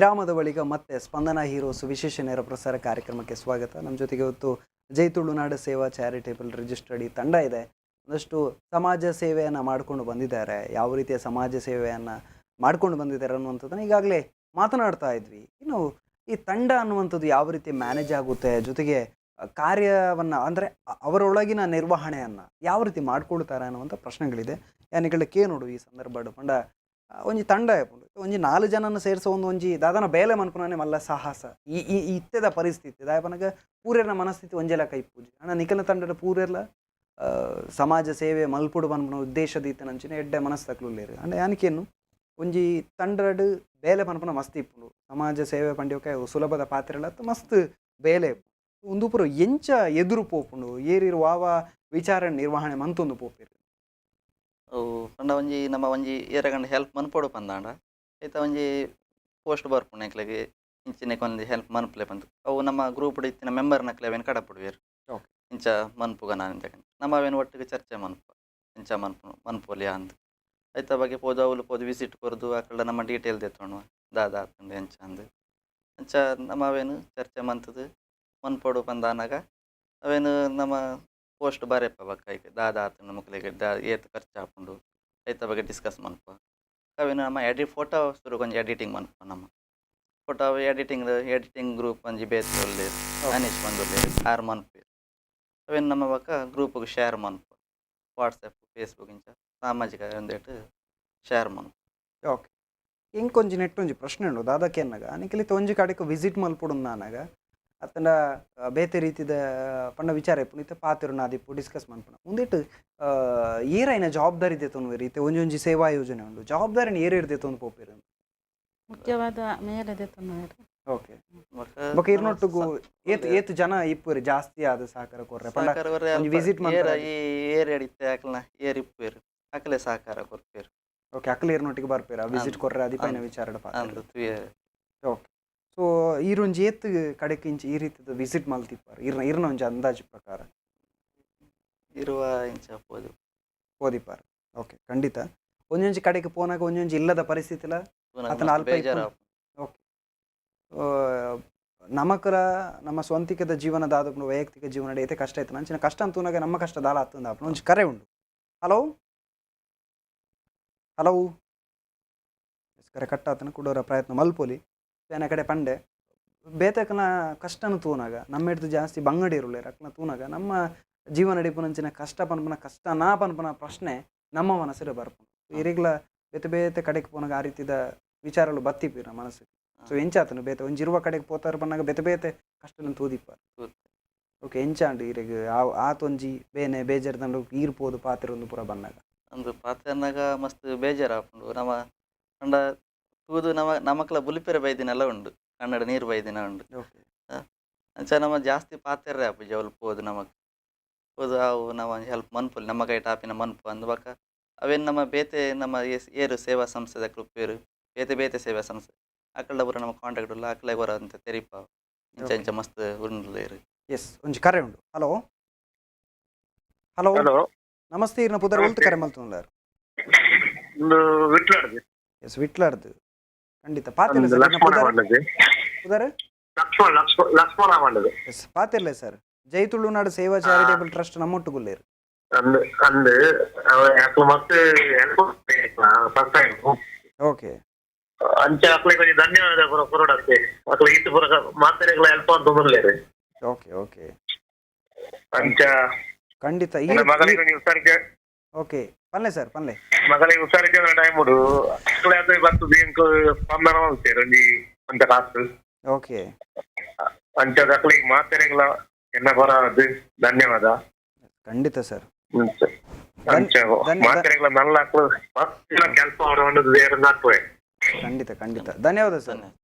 ವಿರಾಮದ ಬಳಿಕ ಮತ್ತೆ ಸ್ಪಂದನ ಹೀರೋಸ್ ವಿಶೇಷ ನೇರ ಪ್ರಸಾರ ಕಾರ್ಯಕ್ರಮಕ್ಕೆ ಸ್ವಾಗತ. ನಮ್ಮ ಜೊತೆಗೆ ಇವತ್ತು ಜೈ ತುಳುನಾಡು ಸೇವಾ ಚಾರಿಟೇಬಲ್ ರಿಜಿಸ್ಟರ್ಡ್ ಈ ತಂಡ ಇದೆ. ಒಂದಷ್ಟು ಸಮಾಜ ಸೇವೆಯನ್ನು ಮಾಡಿಕೊಂಡು ಬಂದಿದ್ದಾರೆ. ಯಾವ ರೀತಿಯ ಸಮಾಜ ಸೇವೆಯನ್ನು ಮಾಡ್ಕೊಂಡು ಬಂದಿದ್ದಾರೆ ಅನ್ನುವಂಥದ್ದನ್ನು ಈಗಾಗಲೇ ಮಾತನಾಡ್ತಾ ಇದ್ವಿ. ಇನ್ನು ಈ ತಂಡ ಅನ್ನುವಂಥದ್ದು ಯಾವ ರೀತಿ ಮ್ಯಾನೇಜ್ ಆಗುತ್ತೆ, ಜೊತೆಗೆ ಕಾರ್ಯವನ್ನು ಅಂದರೆ ಅವರೊಳಗಿನ ನಿರ್ವಹಣೆಯನ್ನು ಯಾವ ರೀತಿ ಮಾಡ್ಕೊಳ್ತಾರೆ ಅನ್ನುವಂಥ ಪ್ರಶ್ನೆಗಳಿದೆ. ಯಾನಿಗಳ ನೋಡು ಈ ಸಂದರ್ಭ ಪಂಡ ಒಂಜಿ ತಂಡ ಇಪ್ಪುಂಡು, ಒಂಜಿ 4 ಜನನ ಸೇರಿಸೋ ಒಂದು ಒಂಜಿ ದಾದನ ಬೇಲೆ ಮನ್ಪುನಾನೆ ಮಲ್ಲ ಸಾಹಸ. ಈ ಈ ಇತ್ತೆದ ಪರಿಸ್ಥಿತಿ ದಾಯಪನಗ ಪೂರೆರ್ನ ಮನಸ್ಥಿತಿ ಒಂಜೆಲ ಕೈ ಪೂಜೆ ಅಣ್ಣ ನಿಕಲ ತಂಡದ ಪೂರೆರ್ಲ ಸಮಾಜ ಸೇವೆ ಮಲ್ಪುಡು ಪನ್ಪುನ ಉದ್ದೇಶದ ಇತ್ತನಂಚಿನ ಎಡ್ಡೆ ಮನಸ್ತಕ್ಲುಲ್ಲೇರು. ಅಂಡ ಯಾನಿಕೇನು ಒಂಜಿ ತಂಡಡ್ ಬೇಲೆ ಪನ್ಪುನ ಮಸ್ತ್ ಇಪ್ಪುಂಡು. ಸಮಾಜ ಸೇವೆ ಪಂಡಿಯೋಕೆ ಸುಲಭದ ಪಾತ್ರೆಲ ಮಸ್ತ್ ಬೇಲೆ ಇಪ್ಪುಂಡು. ಉಂದು ಪೂರ ಎಂಚ ಎದುರು ಪೋಪುಂಡು, ಏರಿರು ವಾವ ವಿಚಾರ ನಿರ್ವಹಣೆ ಮಂತೊಂದು ಪೋಪೇರು. ಅವು ಪಂಡ ಒಂಜಿ ನಮ್ಮ ಒಂಜಿ ಏರಗಂಡ ಹೆಲ್ಪ್ ಮನ್ಪೊಡು ಪಂದಾಂಡ ಐತ ಒಂಜಿ ಪೋಸ್ಟ್ ಬರ್ಪುಂಡು ಎಂಕ್ಲೆಗ್ ಇಂಚಿನಕ್ಕೆ ಒಂಜಿ ಹೆಲ್ಪ್ ಮನ್ಪುಲೆ ಪಂದ್. ಅವು ನಮ್ಮ ಗ್ರೂಪ್ ಇತ್ತಿನ ಮೆಂಬರ್ ನಕ್ಲೆ ಅವೇನು ಕಡಪುಡುವೆರ್. ಇಂಚ ಮನ್ಪುಗ ನಾನು ನಮ್ಮ ಅವೇನು ಒಟ್ಟಿಗೆ ಚರ್ಚೆ ಮನ್ಪ ಇಂಚ ಮನ್ಪು ಮನ್ಪೊಲಿ ಅಂದ್. ಐತ ಬಗ್ಗೆ ಪೋದು ಅವ್ಲು ಪೋದು ವಿಸಿಟ್ ಕೊರ್ದು ಅಕಲ್ಡ ನಮ್ಮ ಡೀಟೇಲ್ ದೆತ್ತೊಣುವ ದಾದ ಆತುಂಡು ಎಂಚ ಅಂದ್. ಅಂಚ ನಮ್ಮ ಅವೇನು ಚರ್ಚೆ ಮಂತುದು ಮನ್ಪೊಡು ಪಂದಾನಗ ಅವೇನು ನಮ್ಮ ಪೋಸ್ಟ್ ಬರೆಪ ಬೊಕ್ಕ ಐಕ್ ದಾದ ಆತುಂಡು ಮೊಕ್ಲೆಗ್ ದಾ ಏತ್ ಖರ್ಚು ಆಪುಂಡು ಐತ ಬಗ್ಗೆ ಡಿಸ್ಕಸ್ ಮನ್ಪ. ಅವೇನು ನಮ್ಮ ಫೋಟೋ ಸುರುಕು ಒಂಜಿ ಎಡಿಟಿಂಗ್ ಮನ್ಪ. ನಮ್ಮ photo editing editing group ಒಂಜಿ ಬೇತೆ ಉಲ್ಲೆರ್, ಅನೀಶ್ ಪಂದ್ ಉಲ್ಲೆರ್, ಆರ್ ಮನ್ಪುವೆರ್. ಅವೇನು ನಮ್ಮ ಬೊಕ್ಕ ಗ್ರೂಪ್ಗ್ ಶೇರ್ ಮನ್ಪ, ವಾಟ್ಸಪ್ ಫೇಸ್ಬುಕ್ ಇಂಚ ಸಾಮಾಜಿಕ ಒಂದೆಟ್ ಶೇರ್ ಮನ್ಪ. ಓಕೆ, ಎಂಕೊಂಜಿ ನೆಟ್ಟೊಂಜಿ ಪ್ರಶ್ನೆ ಉಂಡು ದಾದಕ್ಕೆ ಎನ್ನಗ ನಿಕಲಿತ ಒಂಜಿ ಕಡೆಕ್ ವಿಸಿಟ್ ಮಲ್ಪೊಡು ನಾನಾಗ ಅತ್ತಂಡ ಬೇತೆ ರೀತಿದ ಪಂಡ ವಿಚಾರ ಇಪ್ಪುಂಡು, ಇತ್ತೆ ಪಾತೆರುನ ಆದಿಪ್ಪು ಡಿಸ್ಕಸ್ ಮನ್ಪುನ ಉಂದೆಟ್ ಏರೈನ ಜವಾಬ್ದಾರಿ ದೆತ್ತೊನುವೆರ್. ಇತ್ತೆ ಒಂಜಿ ಒಂಜಿ ಸೇವಾ ಯೋಜನೆ ಉಂಡು, ಜವಾಬ್ದಾರಿನ ಏರೇರ್ ದೆತ್ತೊಂದು ಪೋಪೆರ್? ಮುಖ್ಯವಾದ ಮೇರೆ ದೆತ್ತೊನುವೆರ್. ಓಕೆ, ಬೊಕ ಇರ್ನೊಟ್ಟುಗು ಏತ್ ಏತ್ ಜನ ಇಪ್ಪುವೆರ್ ಜಾಸ್ತಿ ಆದ್ ಸಹಕಾರ ಕೊರ್ರೆ ಪಂಡ ಸಹಕಾರ ಕೊರ್ರೆ ಒಂಜಿ ಅಲ್ಪ ವಿಸಿಟ್ ಏರ ಮನ್ಪರೆ. ಈ ಏರ್ ಇತ್ತೆ ಅಕ್ಲ್ನ ಏರ್ ಇಪ್ಪುವೆರ್ ಅಕ್ಲೆ ಸಹಕಾರ ಕೊರ್ಪೆರ್. ಓಕೆ, ಅಕ್ಲೆ ಇರ್ನೊಟ್ಟಿಗೆ ಬರ್ಪೆರ್ ವಿಸಿಟ್ ಕೊರ್ರೆ ಅದಿಪೈನ ವಿಚಾರಡ್ ಪಾತೆರ. ಅಂದ್ ತೂಯೆರೆ. ಓಕೆ, ಸೊ ಈರೊಂಜಿ ಏತ್ ಕಡೆಕ್ ಇಂಚ ಈ ರೀತಿದ ವಿಸಿಟ್ ಮಲ್ತಿಪ್ಪರ್ ಇರ್ನ ಇರ್ನ ಒಂಜಿ ಅಂದಾಜು ಪ್ರಕಾರ? ಇರುವ ಇಂಚ ಪೋದು ಪೋದಿಪ್ಪರ್. ಓಕೆ, ಖಂಡಿತ ಒಂಜೊಂಜಿ ಕಡೆಕ್ ಪೋನಾಗ ಒಂಜೊಂಜಿ ಇಲ್ಲದ ಪರಿಸ್ಥಿತಿಲ ತೂನಗ ಆತನ ಮಸ್ತ್ ಅಲ್ಪ ಬೇಜಾರ್ ಇಪ್ಪುಂಡು. ಆಪುಂಡು. ಓಕೆ, ನಮಕರ ನಮ್ಮ ಸ್ವಂತಿಕದ ಜೀವನ ದಾದಪುಂಡು ವೈಯಕ್ತಿಕ ಜೀವನ ಏತೆ ಕಷ್ಟ ಆಯ್ತು ಅಂಚಿನ ಕಷ್ಟ ಅಂತೂನಾಗ ನಮ್ಮ ಕಷ್ಟ ದಾಲ ಆತಂದ ಆಪುಂಡು. ಒಂಜಿ ಕರೆ ಉಂಡು. ಹಲೋ ಹಲೋ, ಕರೆ ಕಟ್ಟಾತನ ಕುಡೋರ ಪ್ರಯತ್ನ ಮಲ್ಪೊಲಿ. ಬೇನೆ ಕಡೆ ಪಂಡೆ ಬೇತಕನ ಕಷ್ಟನ ತೂನಾಗ ನಮ್ಮ ಹಿಡ್ದು ಜಾಸ್ತಿ ಬಂಗಡಿ ಇರುಲೇರು ಅಕ್ನ ತೂನಾಗ ನಮ್ಮ ಜೀವನ ನಡಿಪುನಂಚಿನ ಕಷ್ಟ ಪನ್ಪುನ ಕಷ್ಟ ನಾ ಪನ್ಪುನ ಪ್ರಶ್ನೆ ನಮ್ಮ ಮನಸ್ಸಿಗೆ ಬರ್ಪುಂಡು. ಇರಿಗ್ಲ ಬೇತೆ ಬೇತೆ ಕಡೆಗೆ ಪೋನಾಗ ಆ ರೀತಿದ ವಿಚಾರಗಳು ಬತ್ತಿಪ್ಪಿರ ಮನಸ್ಸಿಗೆ. ಸೊ ಎಂಚಾತನು ಬೇತೆ ಒಂಜಿ ಇರುವ ಕಡೆಗೆ ಪೋತಾರ ಪನ್ನಾಗ ಬೇತೆ ಬೇತೆ ಕಷ್ಟలను ತೂದಿಪ್ಪ. ಓಕೆ, ಎಂಚಾಂಡು ಇರೆಗ್ ಆತೊಂಜಿ ಬೇನೆ ಬೇಜಾರ್ ಈರ್ ಪೋದು ಪಾತೆರ ಒಂದು ಪೂರ ಬನ್ನಾಗ? ಅಂದು ಪಾತೆರ್ನಗ ಮಸ್ತ್ ಬೇಜಾರ್ ಆಪುಂಡು. ನಮ್ಮ ಪಂಡ ತೂದು ನಮ ನಮಕ್ಲ ಬುಲಿಪೆರೆ ಬೈದಿನೆಲ್ಲ ಉಂಡು, ಕನ್ನಡ ನೀರು ಬೈದಿನ ಉಂಡು. ಅಂಚ ನಮ್ಮ ಜಾಸ್ತಿ ಪಾತೆರ್ರೆ ಆಪುಜಿ ಅವ್ಲು ಪೋದು ನಮಕ್ ಪೋದು ಅವು ನಮ್ಮ ಹೆಲ್ಪ್ ಮನ್ಪುಲಿ ನಮ್ಮ ಕೈ ಟಾಪಿನ ಮನ್ಪು ಅಂದ್. ಬೊಕ ಅವೇನು ನಮ್ಮ ಬೇತೆ ನಮ್ಮ ಏರು ಸೇವಾ ಸಂಸ್ಥೆದ ಕೃಪೇರು ಬೇತೆ ಬೇತೆ ಸೇವಾ ಸಂಸ್ಥೆ ಅಕಲ್ಡ ಪೂರ ನಮ್ಮ ಕಾಂಟ್ಯಾಕ್ಟ್ ಉಲ್ಲ, ಅಕ್ಲೆ ಪೂರ ಅಂತ ತೆರಿಪ ಇಂಚ ಇಂಚ ಮಸ್ತ್ ಉಂಡುಲೇರು. ಎಸ್, ಒಂಜಿ ಕರೆ ಉಂಡು. Hello hello, hello, ನಮಸ್ತೆ, ಇರ್ನ ಪುದರ್, ಒಲ್ತು ಕರೆ ಮಲ್ತೊಂದುಲ್ಲಾರ್? ಒಂದು ವಿಟ್ಲಾಡ್ದು. ಎಸ್, ವಿಟ್ಲಾಡ್ದು. ಖಂಡಿತ ಪಾತೆರ್ಲೆ ಒಂದು ಸರ್. ಲಕ್ಷ್ಮಣ ಪುದರ್ ಮಂಡದೆ. ಪುದರ್? ಲಕ್ಷ್ಮಣ ಲಕ್ಷ್ಮಣ ಲಕ್ಷ್ಮಣ ಮಂಡದೆ. ಎಸ್, ಪಾತೆರ್ಲೆ ಸರ್. ಜೈ ತುಳುನಾಡು ಸೇವಾ ಚಾರಿಟೇಬಲ್ ಟ್ರಸ್ಟ್ ನಮ್ಮೊಟ್ಟುಗುಲ್ಲೇರು. ಅಂದ್ ಅಂದ್ ಅಕ್ಲು ಮಸ್ತ್ help first time. Okay. ಅಂಚ ಅಕ್ಲೆಗ್ ಒಂಜಿ ಧನ್ಯವಾದ ಪೂರ ಕೊರೊಡತ್ತೆ. ಅಕ್ಲು ಈತ್ ಪೂರ ಮಾತೆರೆಗ್ಲ ಹೆಲ್ಪ್ ಅಂತ ಉಲ್ಲೇರು. ಓಕೆ ಓಕೆ ಅಂಚ ಖಂಡಿತ ನನ್ನ ಮಗಳಿಗೆ ಒಂಜಿ ಹುಷಾರಿದ್ದೆ. Okay, ಪನ್ಲೆ sir, ಪನ್ಲೆ. ಮಗಳಿಗೆ ಹುಷಾರಿದ್ದೆ ಟೈಮ್ ಉಂಡು ಅಕ್ಲೆ ಅದು ಬತ್ತು ಎಂಕ್ ಸ್ಪಂದನ ಮಲ್ತೇರು ಒಂಜಿ ಒಂತ ಕಾಸು. ಓಕೆ. ಅಂಚ ಅಕ್ಲೆಗ್ ಮಾತೆರೆಗ್ಲ ಎನ್ನ ಪರ ಅದು ಧನ್ಯವಾದ. ಖಂಡಿತ ಸರ್. ಅಂಚ ಅಂಚ ಮಾತೆರೆಗ್ಲ ನಲ್ಲ ಅಕ್ಲು ಮಸ್ತ್ ಕೆಲಸ ಮಾಡೋದು ದೇವರನ್ನ ಹಾಕುವೆ. ಖಂಡಿತ ಖಂಡಿತ, ಧನ್ಯವಾದ ಸರ್. ಧನ್ಯವಾದ.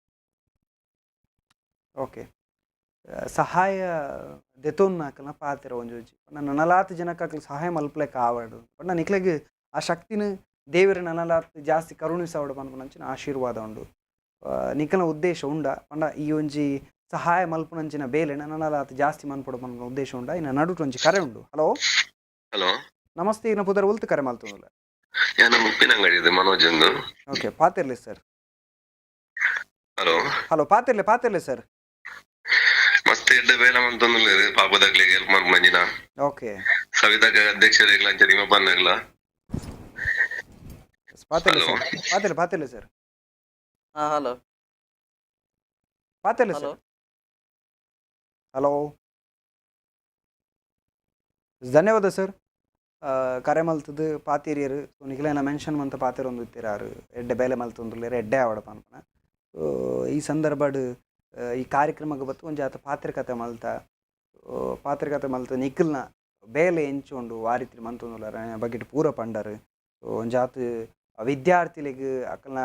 ಓಕೆ, ಸಹಾಯ ದೆತೊನ್ನಾಕಲ್ನ ಪಾತೆರ ಒಂಜಿ ಒಂಜಿ ಪಂಡ ನನಲಾತ್ ಜನಕ್ಕೆ ಅಕ್ಲು ಸಹಾಯ ಮಲ್ಪಲೆಕ್ಕ ಆವಡು ಪಂಡ ನಿಕ್ಲೆಗ್ ಆ ಶಕ್ತಿನ ದೇವೆರ್ ನನಲಾತ್ ಜಾಸ್ತಿ ಕರುಣಿಸಾವಡು ಪನ್ಪುನಂಚಿನ ಆಶೀರ್ವಾದ ಉಂಡು. ನಿಕಲ್ನ ಉದ್ದೇಶ ಉಂಡ ಪಂಡ ಈ ಒಂಜಿ ಸಹಾಯ ಮಲ್ಪುನಂಚಿನ ಬೇಲೆ ನನಲಾತ್ ಜಾಸ್ತಿ ಮನ್ಪೊಡು ಪನ್ಪುನ ಉದ್ದೇಶ ಉಂಡ. ಇನ್ನ ನಡುಟು ಒಂಜಿ ಕರೆ ಉಂಡು. ಹಲೋ ಹಲೋ, ನಮಸ್ತೆ, ಇನ್ನ ಪುದರ್, ಒಲ್ತು ಕರೆ ಮಲ್ತೊಂದುಲ್ಲ? ಯಾನ ಉಪ್ಪಿನಂಗಡಿ ಮನೋಜ್ ಒಂದು. ಓಕೆ, ಪಾತೆರ್ಲಿ ಸರ್. Hello. Hello, ಪಾತಿರ್ಲೆ ಪಾತಿರ್ಲೆ sir. ಮಸ್ತ್ ಎಡ್ಡೆ ಬೇಲೆ ಮಂತೊಂದುಲ್ಲೆರ್ ಪಾಪದಕ್ಲೆಗ್ ಹೆಲ್ಪ್ ಮನ್ಪುನಂಚಿನ. ಓಕೆ. ಸವಿತಕ್ಕ ಅಧ್ಯಕ್ಷರೆಗ್ಲ ಅಂಚ ನಿಮಪನ್ನಗ್ಲ. ಪಾತಿರ್ಲೆ ಹಲೋ. ಸರ್, ಪಾತಿರ್ಲೆ ಪಾತಿರ್ಲೆ ಸರ್. ಹಾ, ಹಲೋ. ಪಾತಿರ್ಲೆ hello. Sir. Hello, ಧನ್ಯವಾದ ಸರ್. ಕರೆ ಮಲ್ತದ್ದು ಪಾತಿರಿಯರು. ಸೊ ನಿಖಿಲೇನ ಮೆನ್ಷನ್ ಮಂತ ಪಾತಿರೊಂದು ಇತ್ತೀರಾರು ಎಡ್ಡೆ ಬೇಲೆ ಮಲ್ತೊಂದುಲ್ಲೆರ್, ಎಡ್ಡೆ ಆವಡ ಪನ್ಪುನ. ಸೊ ಈ ಸಂದರ್ಭಡ್ ಈ ಕಾರ್ಯಕ್ರಮಕ್ಕೆ ಬತ್ತು ಒಂಜಿ ಆತ ಪಾತ್ರಿಕತೆ ಮಲ್ತ, ಪಾತ್ರಿಕತೆ ಮಲ್ತ ನಿಖಿಲ್ನ ಬೇಲೆ ಎಂಚುಂಡು, ಆ ರೀತಿ ಮಂತೊಂದುಲ್ಲಾರ ಬಗ್ಗೆಟ್ ಪೂರ ಪಂಡರ್. ಸೊ ಒಂಜಾತ್ ವಿದ್ಯಾರ್ಥಿಲೆಗ್ ಅಕಲ್ನ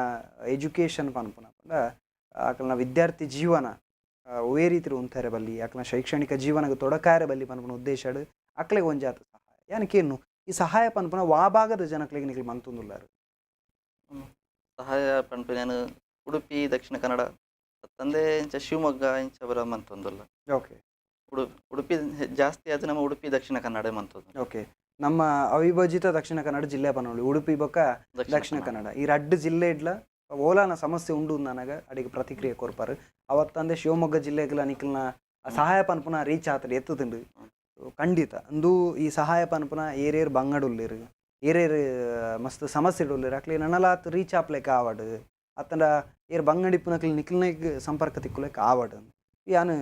ಎಜುಕೇಷನ್ ಪನ್ಪುನ ಪಂಡ ಅಕಲ್ನ ವಿದ್ಯಾರ್ಥಿ ಜೀವನ ಒವ್ವೇ ರೀತಿಡ್ ಉಂತರೆ ಬಲ್ಲಿ, ಅಕಲ್ನ ಶೈಕ್ಷಣಿಕ ಜೀವನಗ್ ತೊಡಕಾರೆ ಬಲ್ಲಿ ಪನ್ಪುನ ಉದ್ದೇಶಡ್ ಅಕ್ಲೆಗ್ ಒಂಜಾತ್ ಸಹಾಯ ಯಾನ್ ಕೇನು. ಈ ಸಹಾಯ ಪನ್ಪುನ ವಾ ಭಾಗದ ಜನಕ್ಲೆಗ್ ನಿಕ್ಲ್ ಮಂತೊಂದುಲ್ಲಾರ್? ಸಹಾಯ ಪನ್ಪಿನ ಯಾನ್ ಉಡುಪಿ, ದಕ್ಷಿಣ ಕನ್ನಡ ತಂದೆ ಇಂಚ ಶಿವಮೊಗ್ಗ ಇಂಚ ಬರ ಮಂತೊಂದುಲ್ಲ. ಓಕೆ. ಉಡುಪಿ ಜಾಸ್ತಿ ಆದ್ ನಮ್ಮ ಉಡುಪಿ ದಕ್ಷಿಣ ಕನ್ನಡ ಮಂತೊಂದು. ಓಕೆ, ನಮ್ಮ ಅವಿಭಜಿತ ದಕ್ಷಿಣ ಕನ್ನಡ ಜಿಲ್ಲೆ ಪನೊಲಿ, ಉಡುಪಿ ಬೊಕ್ಕ ದಕ್ಷಿಣ ಕನ್ನಡ ಈ ರಡ್ಡ್ ಜಿಲ್ಲೆ ಇಡ್ಲ ಓಲಾನ ಸಮಸ್ಯೆ ಉಂಡು ನನಗ ಅಡಿಗೆ ಪ್ರತಿಕ್ರಿಯೆ ಕೊರ್ಪಾರು. ಅವತ್ತಂದೆ ಶಿವಮೊಗ್ಗ ಜಿಲ್ಲೆಗ್ಲ ನಿಕ್ಲ್ನ ಸಹಾಯ ಪನ್ಪುನ ರೀಚ್ ಆತಡ್ ಎತ್ತುದುಂಡು ಖಂಡಿತ. ಅಂದು ಈ ಸಹಾಯ ಪನ್ಪುನ ಏರೇರ್ ಬಂಗಡುಲ್ಲೆರ್, ಏರೇರ್ ಮಸ್ತ್ ಸಮಸ್ಯೆ ಉಲ್ಲೆರ್, ಅಕ್ಲೆ ನನಲಾತ್ ರೀಚ್ ಆಪ್ಲೆಕ್ ಆವಡ್, ಅತ್ತಂಡ ಏರ್ ಬಂಗಡಿಪ್ಪುನಕ್ಲೆ ನಿಕ್ಲ್ನೆಗ್ ಸಂಪರ್ಕ ತಿಕ್ಕುಲೆಕ್ ಆವಡ್. ಯಾನ್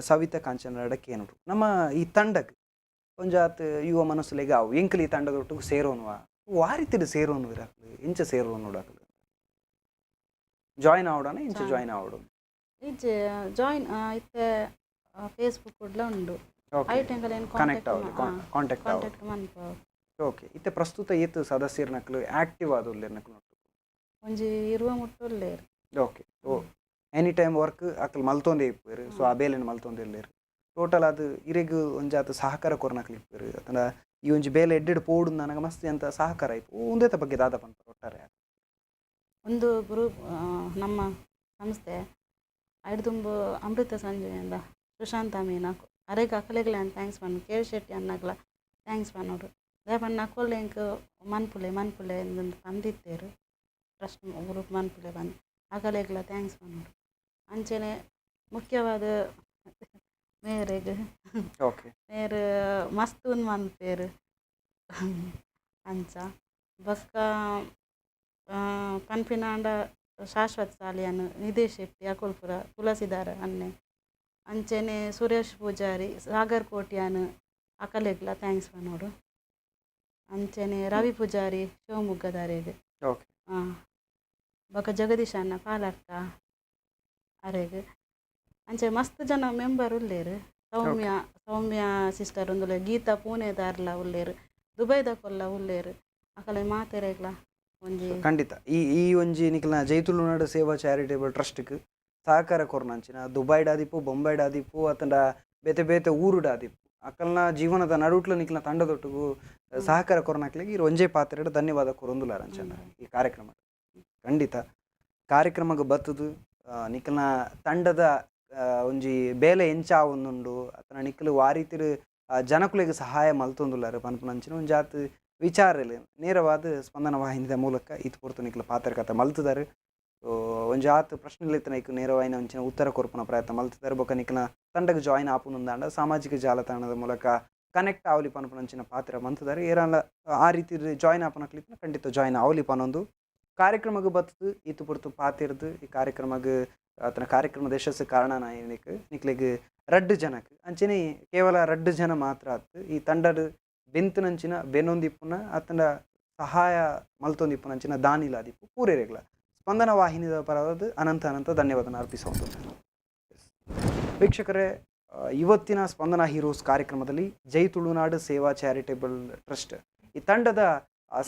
ಸವಿತಾ ಕಾಂಚನಡ ಕೇನುಡು, ನಮ್ಮ ಈ ತಂಡಗ್ ಒಂಜಾತ್ ಯುವ ಮನಸ್ಸುಲೆಗ್ ಆವು ಎಂಕಲ್ ಈ ತಂಡದೊಟ್ಟುಗು ಸೇರೋನುವ, ವಾರಿತಿಡ್ ಸೇರೋನು ಅಕ್ಲು, ಇಂಚ ಸೇರೋನು ಅಕ್ಲು ಜಾಯಿನ್ ಆವಡನ ಇಂಚ ಜಾಯಿನ್ ಆವಡು? ಇಜ್ಜೆ, ಜಾಯಿನ್ ಇತ್ತೆ ಫೇಸ್ಬುಕ್ ಕುಡ್ಲ ಉಂಡು. ಐಟ್ ಎಂಕಲೆನ್ ಕನೆಕ್ಟ್ ಆವಲಿ, ಕಾಂಟ್ಯಾಕ್ಟ್ ಆವಲಿ. ಕಾಂಟ್ಯಾಕ್ಟ್ ಮನ್ಪ. ಓಕೆ, ಇತ್ತೆ ಪ್ರಸ್ತುತ ಏತ್ ಸದಸ್ಯರ್ನಕ್ಲು ಆಕ್ಟಿವ್ ಆದ್ ಉಲ್ಲೆರ್ ನಕ್ಲು? ಒಂಜಿ 20 ಮುಟ್ಟ ಉಲ್ಲೆರ್. Okay, ಓ any time work ಅಕ್ಲು ಮಲ್ತೊಂದೇ ಇಪ್ಪುವೆರ್. ಸೊ ಆ ಬೇಲೆನ್ ಮಲ್ತೊಂದೇ ಉಲ್ಲೆರ್. ಟೋಟಲ್ ಅದು ಇರೆಗ್ ಒಂಜಾತ್ ಸಹಕಾರ ಕೊರ್ನಕ್ಲು ಇಪ್ಪುವೆರ್, ಅತ್ತಂಡ ಈ ಒಂಜಿ ಬೇಲೆ ಎಡ್ಡೆಡ್ ಪೋಡು ನನಗ ಮಸ್ತ್ ಎಂತ ಸಹಕಾರ ಇಪ್ಪು, ಉಂದೆತ ಬಗ್ಗೆ ದಾದ ಪನ್ಪರ್ ಒಟ್ಟಾರೆ? ಒಂದು ಗ್ರೂಪ್ ನಮ್ಮ ಸಂಸ್ಥೆ ಐಡ್ದುಂಬು ಅಮೃತ ಸಂಜೆಯಿಂದ ಸುಶಾಂತ ಮೀನಾ ಅರೆಗ್ ಅಕಲೆಗ್ಲ thanks ಪನ್ನು, ಕೆ ಶೆಟ್ಟಿ ಅಣ್ಣಗ್ಲ thanks ಪನ್ನೋಡು. ದಾಯೆ ಪಂಡ ಅಕುಲು ಎಂಕ್ ಮನ್ಪುಲೆ ಮನ್ಪುಲೆ ಇಂದ್ ಪಂದಿತ್ತೆರ್, ಟ್ರಸ್ಟ್ ಗ್ರೂಪ್ ಮನ್ಪುಲೆ ಪಂದ್, ಅಕಲೆಗ್ಲ thanks ಪನ್ನೋಡು. ಅಂಚನೆ ಮುಖ್ಯವಾದ ಮೇರೆಗ್. ಓಕೆ. ಮೇರ್ ಮಸ್ತ್ ಉಂದು ಮನ್ಪೇರು ಅಂಚ. ಬೊಕ್ಕ ಪನ್ಪಿನಾಂಡ ಶಾಶ್ವತ್ ಸಾಲಿಯಾನ್, ನಿಧೀಶ್ ಶೆಟ್ಟಿ ಅಕುಲು ಪೂರ, ತುಳಸಿದಾರ ಅಣ್ಣೆ, ಅಂಚನೆ ಸುರೇಶ್ ಪೂಜಾರಿ, ಸಾಗರ್ ಕೋಟ್ಯಾನ್ ಅಕಲೆಗ್ಲ thanks ಪನೋಡು. ಅಂಚನೆ ರವಿ ಪೂಜಾರಿ ಶಿವಮೊಗ್ಗದಾರೆಗ್. ಓಕೆ. ಬೊಕ್ಕ ಜಗದೀಶ್ ಅಣ್ಣ ಪಾಲರ್ತ ಅರೆಗ್. ಅಂಚೆ ಮಸ್ತ್ ಜನ ಮೆಂಬರ್ ಉಲ್ಲೆರ್. ಸೌಮ್ಯ ಸೌಮ್ಯ ಸಿಸ್ಟರ್ ಉಂದುಲ್ಲೆರ್, ಗೀತಾ ಪೂಣೆದಾರ್ಲ ಉಲ್ಲೆರ್, ದುಬೈದಕುಲ್ಲ ಉಲ್ಲೆರ್. ಅಕಲೆ ಮಾತೆರೆಗ್ಲ ಒಂಜಿ ಖಂಡಿತ ಈ ಈ ಒಂಜಿ ನಿಕ್ಲ್ನ ಜೈ ತುಳುನಾಡು ಸೇವಾ ಚಾರಿಟೇಬಲ್ ಟ್ರಸ್ಟ್ಗ್ ಸಹಕಾರ ಕೊರ್ನಂಚಿನ ದುಬೈಡ್ ಆದಿಪ್ಪು, ಬೊಂಬೈಡ್ ಆದಿಪ್ಪು, ಅತ್ತಂಡ ಬೇತೆ ಬೇತೆ ಊರುಡ್ ಆದಿಪ್ಪು, ಅಕಲ್ನ ಜೀವನದ ನಡುಟ್ಲ ನಿಕ್ಲ್ನ ತಂಡದೊಟ್ಟುಗು ಸಹಕಾರ ಕೊರ್ನಕ್ಲೆಗ್ ಇರ್ ಒಂಜೇ ಪಾತ್ರೆಡ್ ಧನ್ಯವಾದ ಕೊರೊಂದುಲಾರ ಅಂಚನ ಈ ಕಾರ್ಯಕ್ರಮ. ಖಂಡಿತ ಕಾರ್ಯಕ್ರಮಗ್ ಬತ್ತುದು ನಿಕ್ಲ್ನ ತಂಡದ ಒಂಜಿ ಬೇಲೆ ಎಂಚ ಆವೊಂದುಂಡು, ಅತ್ತಂಡ ನಿಕ್ಲು ವಾ ರೀತಿಡ್ ಜನಕುಲೆಗ್ ಸಹಾಯ ಮಲ್ತೊಂದುಲ್ಲಾರ್ ಪನ್ಪುನಂಚಿನ ಒಂಜಾತ್ ವಿಚಾರಲು ನೇರವಾದ ಸ್ಪಂದನ ವಾಹಿನಿದ ಮೂಲಕ ಈತ್ ಪೊರ್ತು ನಿಕ್ಲು ಪಾತ್ರಕತೆ ಮಲ್ತುದಾರ್. ಸೊ ಒಂಜಾತ್ ಪ್ರಶ್ನೆಲಿತ್ತಿನ ಐಕ್ ನೇರವಾಯಿನ ಒಂಚಿನ ಉತ್ತರ ಕೊರ್ಪುನ ಪ್ರಯತ್ನ ಮಲ್ತುದಾರ್. ಬೊಕ್ಕ ನಿಕ್ಲ್ನ ತಂಡಗ್ ಜಾಯಿನ್ ಆಪುನುಂದಾಂಡ ಸಾಮಾಜಿಕ ಜಾಲತಾಣದ ಮೂಲಕ ಕನೆಕ್ಟ್ ಆವಲಿ ಪನ್ಪುನಂಚಿನ ಪಾತ್ರ ಮಲ್ತುದಾರ್. ಏರಾಂಡ ಆ ರೀತಿ ಜಾಯಿನ್ ಆಪುನಕ್ಲಿತ್ನ ಖಂಡಿತ ಜಾಯಿನ್ ಆವಲಿ ಪನೊಂದು ಕಾರ್ಯಕ್ರಮಗ್ ಬತ್ತುದು ಈತ್ ಪೊರ್ತು ಪಾತಿರ್ದು ಈ ಕಾರ್ಯಕ್ರಮಗ್ ಆತನ ಕಾರ್ಯಕ್ರಮದ ಯಶಸ್ಸು ಕಾರಣ ನಿಕ್ ನಿಕ್ಲೆಗ್ ರಡ್ಡ್ ಜನಕ್, ಅಂಚನೆ ಕೇವಲ ರಡ್ಡ್ ಜನ ಮಾತ್ರ ಅತ್ತು, ಈ ತಂಡಡ್ ಬೆಂತುನಂಚಿನ ಬೆನೊಂದಿಪ್ಪುನ ಅತ್ತಂಡ ಸಹಾಯ ಮಲ್ತೊಂದಿಪ್ಪುನಂಚಿನ ದಾನಿಲಾದಿಪ್ಪು ಪೂರೆರೆಗ್ಲ ಸ್ಪಂದನ ವಾಹಿನಿದ ಪರವಾದ ಅನಂತ ಅನಂತ ಧನ್ಯವಾದನ ಅರ್ಪಿಸೋದು. ವೀಕ್ಷಕರೇ, ಇವತ್ತಿನ ಸ್ಪಂದನ ಹೀರೋಸ್ ಕಾರ್ಯಕ್ರಮದಲ್ಲಿ ಜೈ ತುಳುನಾಡು ಸೇವಾ ಚಾರಿಟೇಬಲ್ ಟ್ರಸ್ಟ್ ಈ ತಂಡದ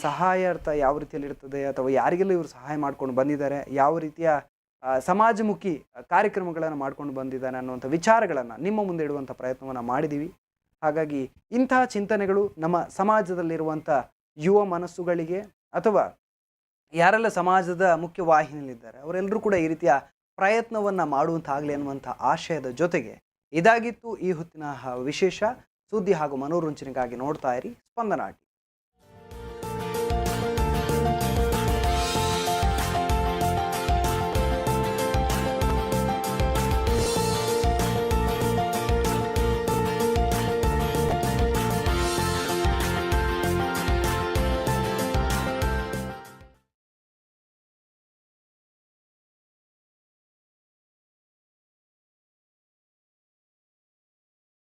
ಸಹಾಯಾರ್ಥ ಯಾವ ರೀತಿಯಲ್ಲಿ ಇರ್ತದೆ, ಅಥವಾ ಯಾರಿಗೆಲ್ಲ ಇವರು ಸಹಾಯ ಮಾಡ್ಕೊಂಡು ಬಂದಿದ್ದಾರೆ, ಯಾವ ರೀತಿಯ ಸಮಾಜಮುಖಿ ಕಾರ್ಯಕ್ರಮಗಳನ್ನು ಮಾಡ್ಕೊಂಡು ಬಂದಿದ್ದಾನೆ ಅನ್ನುವಂಥ ವಿಚಾರಗಳನ್ನು ನಿಮ್ಮ ಮುಂದೆ ಇಡುವಂಥ ಪ್ರಯತ್ನವನ್ನು ಮಾಡಿದ್ದೀವಿ. ಹಾಗಾಗಿ ಇಂತಹ ಚಿಂತನೆಗಳು ನಮ್ಮ ಸಮಾಜದಲ್ಲಿರುವಂಥ ಯುವ ಮನಸ್ಸುಗಳಿಗೆ ಅಥವಾ ಯಾರೆಲ್ಲ ಸಮಾಜದ ಮುಖ್ಯ ವಾಹಿನಿಯಲ್ಲಿದ್ದಾರೆ ಅವರೆಲ್ಲರೂ ಕೂಡ ಈ ರೀತಿಯ ಪ್ರಯತ್ನವನ್ನು ಮಾಡುವಂತಾಗಲಿ ಅನ್ನುವಂಥ ಆಶಯದ ಜೊತೆಗೆ ಇದಾಗಿತ್ತು ಈ ಹೊತ್ತಿನ ವಿಶೇಷ ಸುದ್ದಿ ಹಾಗೂ ಮನೋರಂಜನೆಗಾಗಿ ನೋಡ್ತಾ ಇರಿ ಸ್ಪಂದನ ಟಿವಿ.